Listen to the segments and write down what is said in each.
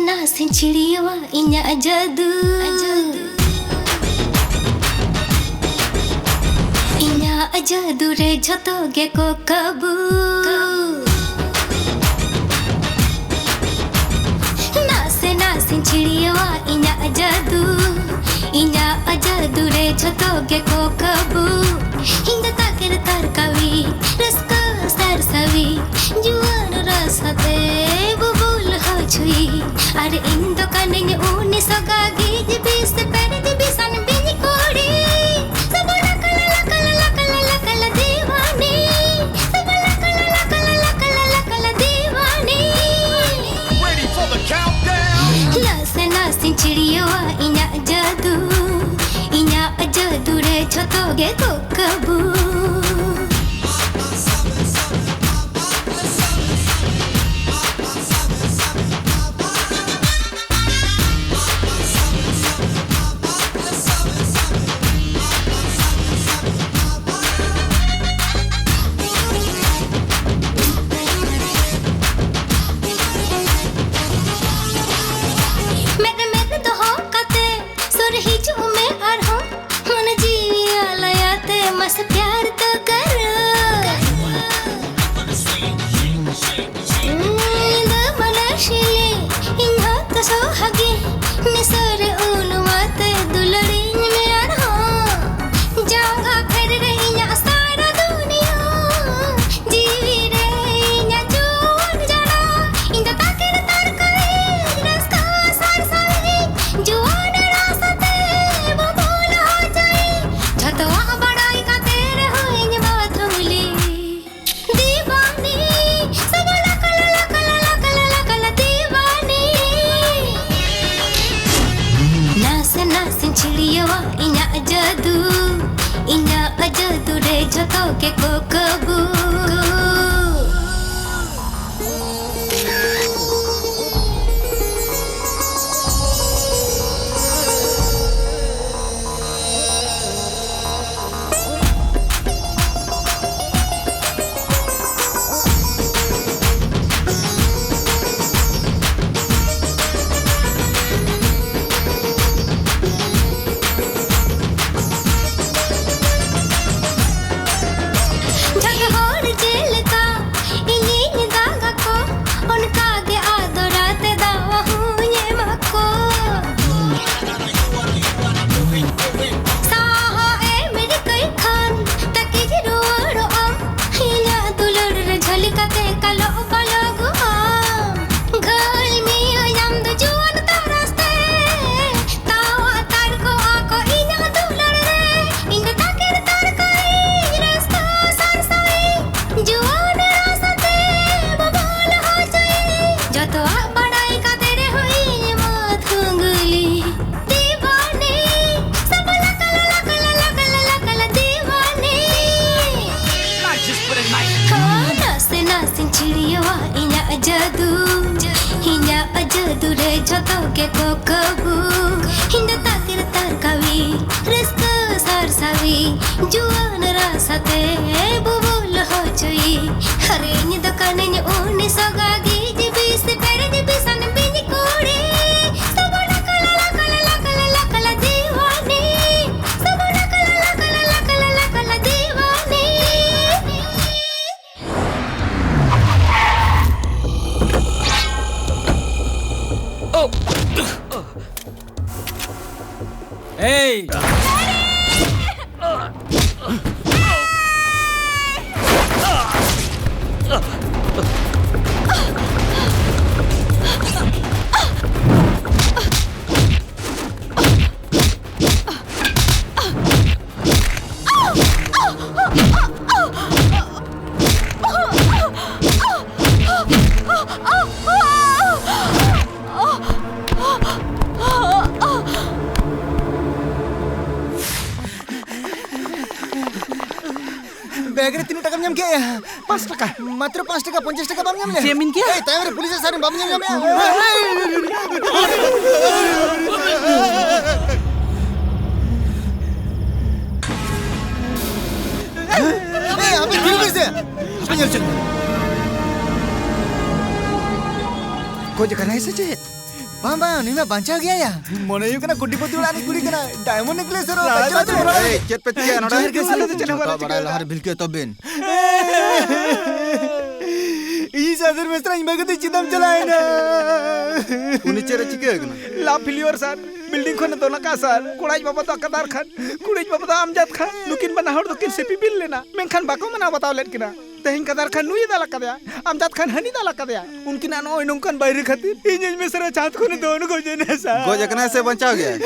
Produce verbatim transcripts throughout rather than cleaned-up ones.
ᱱᱟᱥᱮᱧ ᱪᱷᱤᱲᱭᱟᱹᱣᱟ ᱤᱧᱟᱹᱜ ᱡᱟᱹᱫᱩ᱾ ᱤᱧᱟᱹᱜ ᱡᱟᱹᱫᱩ ᱨᱮ ᱡᱷᱚᱛᱚ ᱜᱮᱠᱚ ᱠᱟᱹᱵᱩ᱾ ᱱᱟᱥᱮ ᱱᱟᱥᱮᱧ ᱪᱷᱤᱲᱭᱟᱹᱣᱟ ᱤᱧᱟᱹᱜ ᱡᱟᱹᱫᱩ᱾ ᱤᱧᱟᱹᱜ ᱡᱟᱹᱫᱩ ᱨᱮ ᱡᱷᱚᱛᱚ ᱜᱮᱠᱚ ᱠᱟᱹᱵᱩ᱾ ᱤᱧ ᱫᱚ ᱛᱟᱠᱮᱨ ᱛᱟᱨᱠᱟᱣᱤ, ᱨᱟᱹᱥᱠᱟᱹ ᱥᱟᱨᱥᱟᱣᱤ, ᱡᱩᱣᱟᱹᱱ ᱨᱟᱥᱟᱛᱮ ᱵᱩᱵᱩᱞ ᱦᱚᱪᱚᱭᱤ᱾ ᱟᱨ ᱤᱧ ᱫᱚ ᱠᱟᱹᱱᱟᱹᱧ ᱩᱱᱤ ᱥᱚᱜᱟ ᱜᱤᱡ ᱵᱤᱥ ᱯᱮᱨᱮᱡ ᱵᱤᱥᱟᱱ ᱵᱤᱧ ᱠᱩᱲᱤ᱾ ᱥᱟᱵᱟ ᱞᱟᱠᱟᱞᱟ ᱞᱟᱠᱟᱞᱟ ᱞᱟᱠᱟᱞᱟ ᱞᱟᱠᱟᱞᱟ ᱫᱤᱣᱟᱱᱤ᱾ ᱥᱟᱵᱟ ᱞᱟᱠᱟᱞᱟ ᱞᱟᱠᱟᱞᱟ ᱞᱟᱠᱟᱞᱟ ᱞᱟᱠᱟᱞᱟ ᱫᱤᱣᱟᱱᱤ᱾ Ready for the countdown. ᱱᱟᱥᱮ ᱱᱟᱥᱮᱧ ᱪᱷᱤᱲᱭᱟᱹᱣᱟ ᱤᱧᱟᱹᱜ ᱡᱟᱹᱫᱩ᱾ ᱤᱧᱟᱹᱜ ᱡᱟᱹᱫᱩ ᱨᱮ ᱡᱷᱚᱛᱚ ᱜᱮᱠᱚ ᱠᱟᱹᱵᱩ᱾ ᱢᱮᱫ ᱢᱮᱫ ᱫᱚᱦᱚ ᱠᱟᱛᱮ ᱥᱩᱨ ᱦᱤᱡᱩᱜ ᱢᱮ ᱟᱨᱦᱚᱸ᱾ ᱢᱚᱱᱮ ᱡᱤᱣᱤ ᱟᱞᱟᱭᱟᱛᱮ ᱢᱟᱥᱮ ᱤᱧᱟᱜ ᱡᱟᱹᱫᱩ, ᱤᱧᱟᱜ ᱡᱟᱹᱫᱩ ᱨᱮ ᱡᱷᱚᱛᱚ ᱜᱮᱠᱚ ᱠᱟᱹᱵᱩ᱾ ᱤᱧ ᱫᱚ ᱛᱟᱠᱮᱨ ᱛᱟᱨᱠᱟᱣᱤ, ᱨᱟᱹᱥᱠᱟᱹ ᱥᱟᱨᱥᱟᱣᱤ, ᱡᱩᱣᱟᱹᱱ ᱨᱟᱥᱟᱛᱮ ᱵᱩᱵᱩᱞ ᱦᱚᱪᱚᱭᱤ᱾ ᱟᱨ ᱤᱧ ᱫᱚ ᱠᱟᱹᱱᱟᱹᱧ ᱩᱱᱤ ᱥᱚᱜᱟᱜᱤᱡ ᱵᱤᱥ ᱯᱮᱨᱮᱡ ᱵᱤᱥᱟᱱ ᱵᱤᱧ ᱠᱩᱲᱤ᱾ ᱥᱟᱵᱚᱱᱟ ᱠᱟᱞᱟ ᱞᱟ ᱠᱟᱞᱟ ᱞᱟ ᱠᱟᱞᱟ ᱞᱟ ᱠᱟᱞᱟ ᱫᱤᱣᱟᱱᱤ᱾ ᱥᱟᱵᱚᱱᱟ ᱠᱟᱞᱟ ᱞᱟ ᱠᱟᱞᱟ ᱞᱟ ᱠᱟᱞᱟ ᱞᱟ ᱠᱟᱞᱟ ᱫᱤᱣᱟᱱᱤ᱾ ᱮᱭ! ᱵᱮᱜᱽ ᱨᱮ ᱛᱤᱱᱟᱹᱜ ᱴᱟᱠᱟᱢ ᱧᱟᱢ ᱠᱮᱜᱼᱟ? ᱯᱟᱸᱪ ᱴᱟᱠᱟ᱾ ᱢᱟᱛᱨᱚ ᱯᱟᱸᱪ ᱴᱟᱠᱟ, ᱯᱚᱧᱪᱟᱥ ᱴᱟᱠᱟ ᱵᱟᱢ ᱧᱟᱢ ᱞᱮᱫᱟ? ᱪᱮᱫ ᱮᱢ ᱢᱮᱱ ᱠᱮᱜᱼᱟ? ᱮᱭ, ᱛᱟᱭᱚᱢ ᱨᱮ ᱯᱩᱞᱤᱥ ᱟᱨ ᱥᱟᱨᱮᱱ ᱵᱟᱢ ᱧᱟᱢ ᱧᱟᱢᱮᱜᱼᱟ? ᱮᱭ, ᱟᱯᱮ ᱛᱷᱤᱨ ᱯᱮ ᱥᱮ᱾ ᱟᱯᱮ ᱧᱮᱞ ᱦᱚᱪᱚᱧ ᱢᱮ᱾ ᱜᱚᱡ ᱟᱠᱟᱱᱟᱭ ᱥᱮ ᱪᱮᱫ? ᱵᱟᱝ, ᱵᱟᱝ, ᱱᱩᱭ ᱢᱟ ᱵᱟᱧᱪᱟᱣ ᱜᱮᱭᱟᱭᱟ᱾ ᱢᱚᱱᱮ ᱦᱩᱭᱩᱜ ᱠᱟᱱᱟ ᱠᱳᱴᱤᱯᱚᱛᱤ ᱚᱲᱟᱜ ᱨᱤᱱᱤᱡ ᱠᱩᱲᱤ ᱠᱟᱱᱟᱭ, diamond necklace ᱦᱚᱨᱚᱜ ᱟᱠᱟᱫ᱾ ᱪᱚᱞᱚ, ᱪᱚᱞᱚ, ᱪᱚᱞᱚ᱾ ᱮᱭ, ᱪᱮᱫ ᱯᱮ ᱪᱤᱠᱟᱹᱭᱟ ᱱᱚᱰᱮ? ᱡᱚᱦᱟᱨ ᱜᱮ ᱥᱟᱨ᱾ ᱪᱮᱫ ᱦᱚᱸ ᱵᱟᱹᱱᱩᱜᱼᱟ᱾ ᱡᱚᱛᱚᱣᱟᱜ ᱵᱟᱲᱟᱭ ᱞᱟᱦᱟᱨᱮ ᱵᱷᱤᱞᱠᱤ ᱚᱛᱚᱵ ᱵᱤᱱ᱾ ᱤᱧ ᱥᱟᱫᱷᱩᱨ ᱢᱮᱥᱨᱟ ᱤᱧ ᱵᱟᱹᱜᱤ ᱛᱮ ᱪᱮᱫᱟᱢ ᱪᱟᱞᱟᱣᱮᱱᱟ? ᱩᱱᱤ ᱪᱮᱫ ᱮ ᱪᱤᱠᱟᱹ ᱟᱠᱟᱱᱟ? Love failure ᱥᱟᱨ, building ᱠᱷᱚᱱ ᱮ ᱫᱚᱱ ᱟᱠᱟᱫᱼᱟ ᱥᱟᱨ᱾ ᱠᱚᱲᱟᱭᱤᱡ ᱵᱟᱵᱟ ᱫᱚ ᱟᱠᱟᱫᱟᱨ ᱠᱷᱟᱱ, ᱠᱩᱲᱤᱭᱤᱡ ᱵᱟᱵᱟ ᱫᱚ ᱟᱢᱡᱟᱫ ᱠᱷᱟᱱ, ᱱᱩᱠᱤᱱ ᱵᱟᱱᱟ ᱦᱚᱲ ᱫᱚᱠᱤᱱ ᱥᱤᱯᱤᱵᱤᱞ ᱞᱮᱱᱟ, ᱢᱮᱱᱠᱷᱟᱱ ᱵᱟᱠᱚ ᱢᱟᱱᱟᱣ ᱵᱟᱛᱟᱣ ᱞᱮᱫ ᱠᱤᱱᱟ᱾ ᱛᱮᱦᱮᱧ ᱠᱟᱫᱟᱨ ᱠᱷᱟᱱ ᱱᱩᱭ ᱮ ᱫᱟᱞ ᱟᱠᱟᱫᱮᱭᱟ, ᱟᱢᱡᱟᱫ ᱠᱷᱟᱱ ᱦᱟᱹᱱᱤ ᱫᱟᱞ ᱟᱠᱟᱫᱮᱭᱟ᱾ ᱩᱱᱠᱤᱱᱟᱜ ᱱᱚᱜᱼᱚᱭ ᱱᱚᱝᱠᱟᱱ ᱵᱟᱹᱭᱨᱤ ᱠᱷᱟᱹᱛᱤᱨ ᱤᱧᱤᱡ ᱢᱤᱥᱨᱟ ᱪᱟᱸᱫ ᱠᱷᱚᱱᱮ ᱫᱚᱱ ᱜᱚᱡ ᱮᱱᱟ ᱥᱟᱨ᱾ ᱜᱚᱡ ᱟᱠᱟᱱᱟᱭ ᱥᱮ ᱵᱟᱧᱪᱟᱣ ᱜᱮᱭᱟᱭ?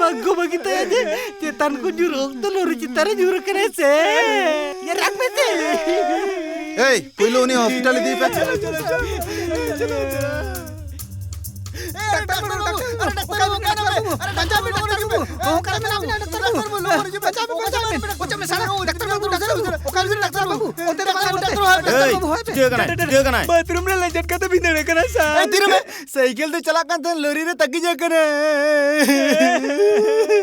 ᱵᱟᱝ ᱠᱚ ᱵᱟᱹᱜᱤ ᱛᱟᱭᱟ ᱡᱮ ᱪᱮᱛᱟᱱ ᱠᱷᱚᱱ ᱧᱩᱨ ᱚᱠᱛᱚ ᱞᱚᱨᱤ ᱪᱮᱛᱟᱱ ᱨᱮ ᱧᱩᱨ ᱟᱠᱟᱱᱟᱭ ᱥᱮ᱾ ᱧᱮᱞ ᱨᱟᱜ ᱢᱮ ᱥᱮ᱾ ᱮᱭ, ᱯᱩᱭᱞᱩ ᱩᱱᱤ ᱦᱚᱥᱯᱤᱴᱟᱞ ᱤᱫᱤᱭᱮ ᱯᱮ᱾ ᱰᱟᱠᱛᱟᱨ ᱵᱟᱹᱵᱩ, ᱰᱟᱠᱛᱟᱨ ᱵᱟᱹᱵᱩ, ᱰᱟᱠᱛᱟᱨ ᱵᱟᱹᱵᱩ, ᱵᱟᱧᱪᱟᱣ ᱢᱮ, ᱰᱟᱠᱛᱟᱨ ᱵᱟᱹᱵᱩ, ᱚᱠᱟ ᱨᱮ ᱢᱮᱱᱟᱜ ᱵᱤᱱᱟ, ᱰᱟᱠᱛᱟᱨ ᱵᱟᱹᱵᱩ? ᱵᱟᱧᱪᱟᱣ ᱢᱮ, ᱵᱟᱧᱪᱟᱣ ᱢᱮ, ᱚᱪᱚᱜ ᱢᱮ ᱥᱟᱨᱟ, ᱰᱟᱠᱛᱟᱨ ᱵᱟᱹᱵᱩ, ᱰᱟᱠᱛᱟᱨ ᱵᱟᱹᱵᱩ, ᱚᱠᱟ ᱨᱮ ᱢᱮᱱᱟᱜ ᱵᱤᱱᱟ, ᱰᱟᱠᱛᱟᱨ ᱵᱟᱹᱵᱩ? ᱚᱱᱛᱮ ᱫᱚ ᱵᱟᱝ, ᱱᱚᱛᱮ ᱫᱚ, ᱰᱟᱠᱛᱟᱨ ᱵᱟᱹᱵᱩ, ᱦᱚᱭ ᱯᱮ᱾ ᱪᱤᱠᱟᱹ ᱠᱟᱱᱟᱭ? ᱪᱤᱠᱟᱹ ᱠᱟᱱᱟᱭ? ᱵᱟᱛᱷᱨᱩᱢ ᱨᱮ ᱞᱮᱸᱡᱮᱫ ᱠᱟᱛᱮ ᱵᱷᱤᱸᱫᱟᱹᱲ ᱠᱟᱱᱟ ᱥᱟᱨ᱾ ᱮ, ᱛᱤᱨᱮ ᱢᱮ, ᱥᱟᱭᱠᱮᱞ ᱛᱮ ᱪᱟᱞᱟᱜ ᱠᱟᱱ ᱛᱟᱦᱮᱸᱱ, ᱞᱚᱨᱤ ᱨᱮ ᱛᱟᱹᱠᱤᱡ ᱟᱠᱟᱱᱟ᱾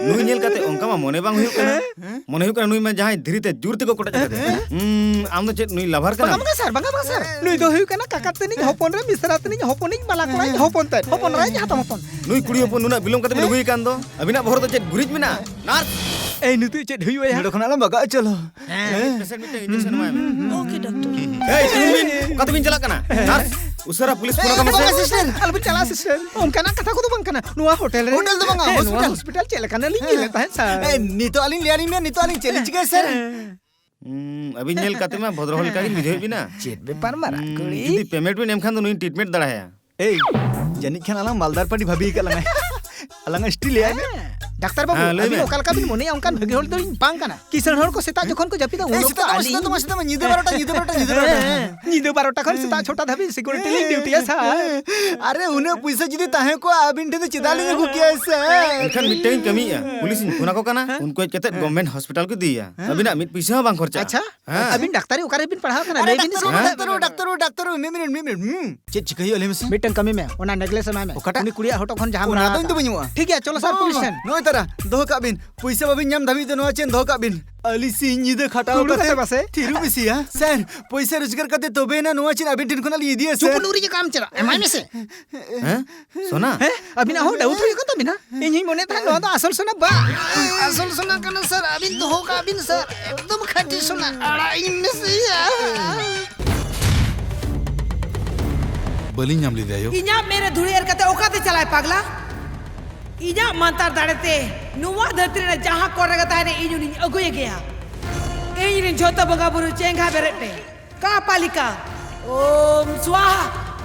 ᱱᱩᱭ ᱧᱮᱞ ᱠᱟᱛᱮ ᱚᱱᱠᱟ ᱢᱟ ᱢᱚᱱᱮ ᱵᱟᱝ ᱦᱩᱭᱩᱜ ᱠᱟᱱᱟ᱾ ᱦᱮᱸ? ᱢᱚᱱᱮ ᱦᱩᱭᱩᱜ ᱠᱟᱱᱟ ᱱᱩᱭ ᱢᱟ ᱡᱟᱦᱟᱸᱭ ᱫᱷᱤᱨᱤ ᱛᱮ ᱡᱳᱨ ᱛᱮᱠᱚ ᱠᱚᱴᱮᱡ ᱟᱠᱟᱫᱮᱭᱟ᱾ ᱦᱮᱸ? ᱦᱩᱸ, ᱟᱢ ᱫᱚ ᱪᱮᱫ ᱱᱩᱭ ᱞᱟᱵᱷᱟᱨ ᱵᱟᱝᱟ, ᱠᱟᱱᱟᱢ? ᱵᱟᱝᱟ ᱥᱟᱨ, ᱵᱟᱝᱟ, ᱵᱟᱝᱟ ᱥᱟᱨ᱾ ᱱᱩᱭ ᱫᱚ ᱦᱩᱭᱩᱜ ᱠᱟᱱᱟ ᱠᱟᱠᱟ ᱛᱟᱹᱱᱤᱡ ᱦᱚᱯᱚᱱ ᱨᱮ ᱢᱤᱥᱨᱟ ᱛᱟᱹᱱᱤᱡ ᱦᱚᱯᱚᱱᱤᱡ ᱵᱟᱞᱟ ᱠᱚᱲᱟᱭ ᱦᱚᱯᱚᱱ ᱛᱟᱭ᱾ ᱦᱚᱯᱚᱱ ᱨᱟᱭ ᱡᱟᱦᱟᱸ ᱛᱟᱢ ᱦᱚᱯᱚᱱ᱾ ᱱᱩᱭ ᱠᱩᱲᱤ ᱦᱚᱯᱚᱱ ᱱᱩᱱᱟᱹᱜ ᱵᱤᱞᱚᱢ ᱠᱟᱛᱮ ᱵᱤᱱ ᱟᱹᱜᱩᱭᱮ ᱠᱟᱱ ᱫᱚ? ᱟᱹᱵᱤᱱᱟᱜ ᱵᱚᱦᱚᱜ ᱨᱮᱫᱚ ᱪᱮᱫ ᱜᱩᱨᱤᱡ ᱢᱮᱱᱟᱜᱼᱟ? ᱱᱟᱨᱥ! ᱮᱭ, ᱱᱤᱛᱚᱜ ᱪᱮᱫ ᱦᱩᱭᱩᱜᱼᱟ ᱭᱟ? ᱱᱚᱰᱮ ᱠᱷᱚᱱᱟᱜ ᱞᱟᱝ ᱵᱟᱜᱟᱜ ᱪᱚᱞᱚ᱾ ᱦᱮᱸ, ᱢᱤᱫ ᱯᱮᱥᱮᱱᱴ ᱢᱤᱫᱴᱮᱱ ᱤᱧᱡᱮᱠᱥᱚᱱ ᱮᱢᱟᱭ ᱢᱮ᱾ Okay, doctor. ᱮᱭ, ᱛᱤᱸᱜᱩᱱ ᱵᱤᱱ, ᱚᱠᱟ ᱛᱮᱵᱤᱱ ᱪᱟᱞᱟᱜ ᱠᱟᱱᱟ? ᱱᱟᱨᱥ, ᱩᱥᱟᱹᱨᱟ ᱯᱩᱞᱤᱥ ᱯᱷᱳᱱ ᱟᱠᱚ ᱢᱮᱥᱮ᱾ ᱟᱞᱚᱵᱤᱱ ᱪᱟᱞᱟᱜᱼᱟ, ᱥᱤᱥᱴᱟᱨ᱾ ᱚᱱᱠᱟᱱᱟᱜ ᱠᱟᱛᱷᱟ ᱠᱚᱫᱚ ᱵᱟᱝ ᱠᱟᱱᱟ᱾ ᱱᱚᱣᱟ ᱦᱳᱴᱮᱞ ᱨᱮ, ᱦᱳᱴᱮᱞ ᱫᱚ ᱵᱟᱝᱟ, ᱦᱮᱸ, ᱱᱚᱣᱟ ᱦᱚᱥᱯᱤᱴᱟᱞ᱾ ᱦᱚᱥᱯᱤᱴᱟᱞ ᱪᱮᱫ ᱞᱮᱠᱟᱱᱟ ᱞᱤᱧ ᱧᱮᱞᱮᱫ ᱛᱟᱦᱮᱸᱫ, ᱥᱟᱨ᱾ ᱮ, ᱱᱤᱛᱚᱜ ᱟᱹᱞᱤᱧ ᱞᱟᱹᱭ ᱟᱹᱞᱤᱧ ᱵᱮᱱ, ᱱᱤᱛᱚᱜ ᱟᱹᱞᱤᱧ ᱪᱮᱫ ᱞᱤᱧ ᱪᱤᱠᱟᱹᱭᱟ, ᱥᱟᱨ? ᱦᱮᱸ᱾ ᱦᱩᱸ, ᱟᱹᱵᱤᱱ ᱧᱮᱞ ᱠᱟᱛᱮ ᱢᱟ ᱵᱷᱚᱫᱨᱚ ᱦᱚᱲ ᱞᱮᱠᱟ ᱜᱤᱧ ᱵᱩᱡᱷᱟᱹᱣᱮᱫ ᱵᱤᱱᱟ᱾ ᱪᱮᱫ ᱵᱮᱯᱟᱨ ᱢᱟᱨᱟᱝ ᱦᱩᱸ, ᱠᱩᱲᱤ? ᱡᱩᱫᱤ ᱯᱮᱢᱮᱱᱴ ᱵᱤᱱ ᱮᱢ ᱠᱷᱟᱱ ᱫᱚ ᱱᱩᱭ ᱴᱨᱤᱴᱢᱮᱱᱴ ᱫᱟᱲᱮᱭᱟᱭᱟ᱾ ᱮᱭ, ᱡᱟᱹᱱᱤᱡ ᱠᱷᱟᱱ ᱟᱞᱟᱝ ᱢᱟᱞᱫᱟᱨ ᱯᱟᱨᱴᱤ ᱵᱷᱟᱵᱤ ᱟᱠᱟᱫ ᱞᱟᱝᱟᱭ᱾ ᱟᱞᱟᱝ ᱮᱥ ᱴᱤ ᱞᱟᱹᱭᱟᱭ ᱢᱮ᱾ ᱦᱮᱸ, ᱰᱟᱠᱛᱟᱨ ᱵᱟᱹᱵᱩ, ᱦᱮᱸ, ᱞᱟᱹᱭ ᱟᱹᱵᱤᱱ ᱢᱮ᱾ ᱚᱠᱟ ᱞᱮᱠᱟ ᱵᱤᱱ ᱢᱚᱱᱮᱭᱟ, ᱚᱱᱠᱟᱱ ᱵᱷᱟᱹᱜᱤ ᱦᱚᱲ ᱫᱚᱞᱤᱧ ᱵᱟᱝ ᱠᱟᱱᱟ᱾ ᱠᱤᱥᱟᱹᱬ ᱦᱚᱲ ᱠᱚ ᱥᱮᱛᱟᱜ ᱡᱚᱠᱷᱚᱱ ᱠᱚ ᱡᱟᱹᱯᱤᱫᱟ, ᱩᱱ ᱮᱭ, ᱚᱠᱛᱚ ᱥᱮᱛᱟᱜ ᱫᱚ ᱵᱟᱝ, ᱟᱹᱞᱤᱧ ᱥᱮᱛᱟᱜ ᱫᱚ ᱵᱟᱝ, ᱧᱤᱫᱟᱹ ᱵᱟᱨᱚᱴᱟ, ᱧᱤᱫᱟᱹ ᱵᱟᱨᱚᱴᱟ, ᱧᱤᱫᱟᱹ ᱵᱟᱨᱚᱴᱟ᱾ ᱦᱮᱸ, ᱧᱤᱫᱟᱹ ᱵᱟᱨᱚᱴᱟ ᱠᱷᱚᱱ ᱥᱮᱛᱟᱜ ᱪᱷᱚᱴᱟ ᱫᱷᱟᱹᱵᱤᱡ ᱥᱤᱠᱩᱨᱤᱴᱤ ᱞᱤᱧ ᱰᱤᱭᱩᱴᱤᱭᱟ, ᱥᱟᱨ᱾ ᱟᱨᱮ, ᱩᱱᱟᱹᱜ ᱯᱩᱭᱥᱟᱹ ᱡᱩᱫᱤ ᱛᱟᱦᱮᱸ ᱠᱚᱜᱼᱟ, ᱟᱹᱵᱤᱱ ᱴᱷᱮᱱ ᱫᱚ ᱪᱮᱫᱟᱜ ᱞᱤᱧ ᱟᱹᱜᱩ ᱠᱮᱭᱟ, ᱥᱟᱨ? ᱮᱱᱠᱷᱟᱱ ᱢᱤᱫᱴᱟᱝ ᱤᱧ ᱠᱟᱹᱢᱤᱭᱮᱫᱼᱟ, ᱯᱩᱞᱤᱥ ᱤᱧ ᱯᱷᱳᱱ ᱟᱠᱚ ᱠᱟᱱᱟ, ᱩᱱᱠᱩ ᱦᱮᱡ ᱠᱟᱛᱮ ᱜᱚᱵᱷᱢᱮᱱᱴ ᱦᱚᱥᱯᱤᱴᱟᱞ ᱠᱚ ᱤᱫᱤᱭᱮᱭᱟ᱾ ᱦᱮᱸ᱾ ᱟᱹᱵᱤᱱᱟᱜ ᱢᱤᱫ ᱯᱩᱭᱥᱟᱹ ᱦᱚᱸ ᱵᱟᱝ ᱠᱷᱚᱨᱪᱟᱜᱼᱟ᱾ ᱟᱪᱪᱷᱟ, ᱦᱮᱸ᱾ ᱟᱹᱵᱤᱱ ᱰᱟᱠᱛᱟᱨᱤ ᱚᱠᱟᱨᱮ ᱵᱤᱱ ᱯᱟᱲᱦᱟᱣ ᱠᱟᱱᱟ? ᱟᱨᱮ, ᱞᱟᱹᱭ ᱵᱤᱱ ᱥᱮ᱾ ᱰᱟᱠᱛᱟᱨ ᱵᱟᱹᱵᱩ, ᱰᱟᱠᱛᱟᱨ ᱵᱟᱹᱵᱩ, ᱰᱟᱠᱛᱟᱨ ᱵᱟᱹᱵᱩ, ᱢᱤᱫ ᱢᱤᱱᱤᱴ, ᱢᱤᱫ ᱢᱤᱱᱤᱴ, ᱦᱩᱸ᱾ ᱪᱮᱫ ᱪᱤᱠᱟᱹ ᱦᱩᱭᱩᱜᱼᱟ, ᱞᱟᱹᱭ ᱢᱮᱥᱮ? ᱢᱤᱫᱴᱟᱝ ᱠᱟᱹᱢᱤ ᱢᱮ, ᱚᱱᱟ ᱱᱮᱠᱞᱮᱥ ᱮᱢᱟᱭ ᱢᱮ᱾ ᱚᱠᱟᱴᱟᱜ? ᱩᱱᱤ ᱠᱩᱲᱤᱭᱟᱜ ᱦᱚᱴᱚᱜ ᱠᱷᱚᱱ ᱡᱟᱦᱟᱸ ᱚᱱᱟ ᱢᱮᱱᱟᱜ ᱫᱚ ᱤᱧ ᱫᱚ ᱟᱠᱟᱫ᱾ ᱵᱟᱹᱧ ᱮᱢᱚᱜᱼᱟ᱾ ᱴᱷᱤᱠ ᱜᱮᱭᱟ, ᱪᱚᱞᱚ ᱥᱟᱨ, ᱵᱟᱝ, ᱯᱩᱞᱤᱥ ᱵᱟᱝ, ᱴᱷᱮᱱ᱾ ᱱᱚᱜᱼᱚᱭ ᱛᱟᱨᱟ, ᱫᱚᱦᱚ ᱠᱟᱜ ᱵᱤᱱ᱾ ᱯᱩᱭᱥᱟᱹ ᱵᱟᱵᱤᱱ ᱧᱟᱢ ᱫᱷᱟᱹᱵᱤᱡ ᱫᱚ ᱱᱚᱣᱟ ᱪᱮᱱ ᱫᱚᱦᱚ ᱠᱟᱜ ᱵᱤᱱ᱾ ᱟᱹᱞᱤ ᱥᱤᱧ ᱧᱤᱫᱟᱹ ᱠᱷᱟᱴᱟᱣ ᱠᱩᱲᱩ ᱠᱟᱛᱮ ᱠᱟᱛᱮ ᱵᱟᱥᱮ? ᱛᱷᱤᱨᱩ ᱵᱤᱥᱤᱭᱟ᱾ ᱥᱟᱨ, ᱯᱩᱭᱥᱟᱹ ᱨᱳᱡᱽᱜᱟᱨ ᱠᱟᱛᱮ ᱛᱚᱵᱮᱭᱮᱱᱟ ᱱᱚᱣᱟ ᱪᱮᱱ ᱟᱵᱤᱱ ᱴᱷᱮᱱ ᱠᱷᱚᱱᱟᱜ ᱞᱤᱧ ᱤᱫᱤᱭᱟ, ᱥᱟᱨ᱾ ᱪᱩᱯ, ᱱᱩᱨᱤ ᱡᱟᱠᱟᱢ ᱪᱟᱞᱟᱜ, ᱮᱢᱟᱭ ᱢᱮᱥᱮ᱾ ᱦᱮᱸ? ᱥᱳᱱᱟ? ᱦᱮᱸ? ᱟᱹᱵᱤᱱᱟᱜ ᱦᱚᱸ ᱰᱟᱣᱩᱴ ᱦᱩᱭᱩᱜ ᱠᱟᱱ ᱛᱟᱹᱵᱤᱱᱟ? ᱤᱧ ᱦᱚᱧ ᱢᱚᱱᱮᱭᱮᱫ ᱛᱟᱦᱮᱸᱫ ᱱᱚᱣᱟ ᱫᱚ ᱟᱥᱚᱞ ᱥᱳᱱᱟ ᱵᱟᱝ᱾ ᱟᱥᱚᱞ ᱥᱳᱱᱟ ᱠᱟᱱᱟ, ᱥᱟᱨ᱾ ᱟᱹᱵᱤᱱ ᱫᱚᱦᱚ ᱠᱟᱜ ᱵᱤᱱ, ᱥᱟᱨ᱾ ᱮᱠᱫᱚᱢ ᱠᱷᱟᱹᱴᱤ ᱥᱳᱱᱟ᱾ ᱟᱲᱟᱜ ᱤᱧ ᱢᱮᱥᱮᱭᱟ᱾ ᱵᱟᱹᱞᱤᱧ ᱧᱟᱢ ᱞᱮᱫᱮᱭᱟ, ᱟᱭᱳ᱾ ᱤᱧᱟᱜ ᱢᱮᱫ ᱨᱮ ᱫᱷᱩᱲᱤ ᱮᱨ ᱠᱟᱛᱮ ᱚᱠᱟᱛᱮ ᱪᱟᱞᱟᱭ, ᱯᱟᱜᱽᱞᱟ? ᱤᱧᱟᱜ ᱢᱟᱱᱛᱟᱨ ᱫᱟᱲᱮ ᱛᱮ ᱱᱚᱣᱟ ᱫᱷᱟᱹᱨᱛᱤ ᱨᱮ ᱡᱟᱦᱟᱸ ᱠᱚᱨᱮ ᱜᱮ ᱛᱟᱦᱮᱱᱟ, ᱤᱧ ᱩᱱᱤᱧ ᱟᱹᱜᱩᱭᱮ ᱜᱮᱭᱟ᱾ ᱤᱧ ᱨᱮᱱ ᱡᱷᱚᱛᱚ ᱵᱚᱸᱜᱟ ᱵᱩᱨᱩ, ᱪᱮᱸᱜᱷᱟ ᱵᱮᱨᱮᱫ ᱯᱮ᱾ ᱠᱟᱯᱟᱞᱤᱠᱟ, ᱳᱢ ᱥᱣᱟᱦᱟ᱾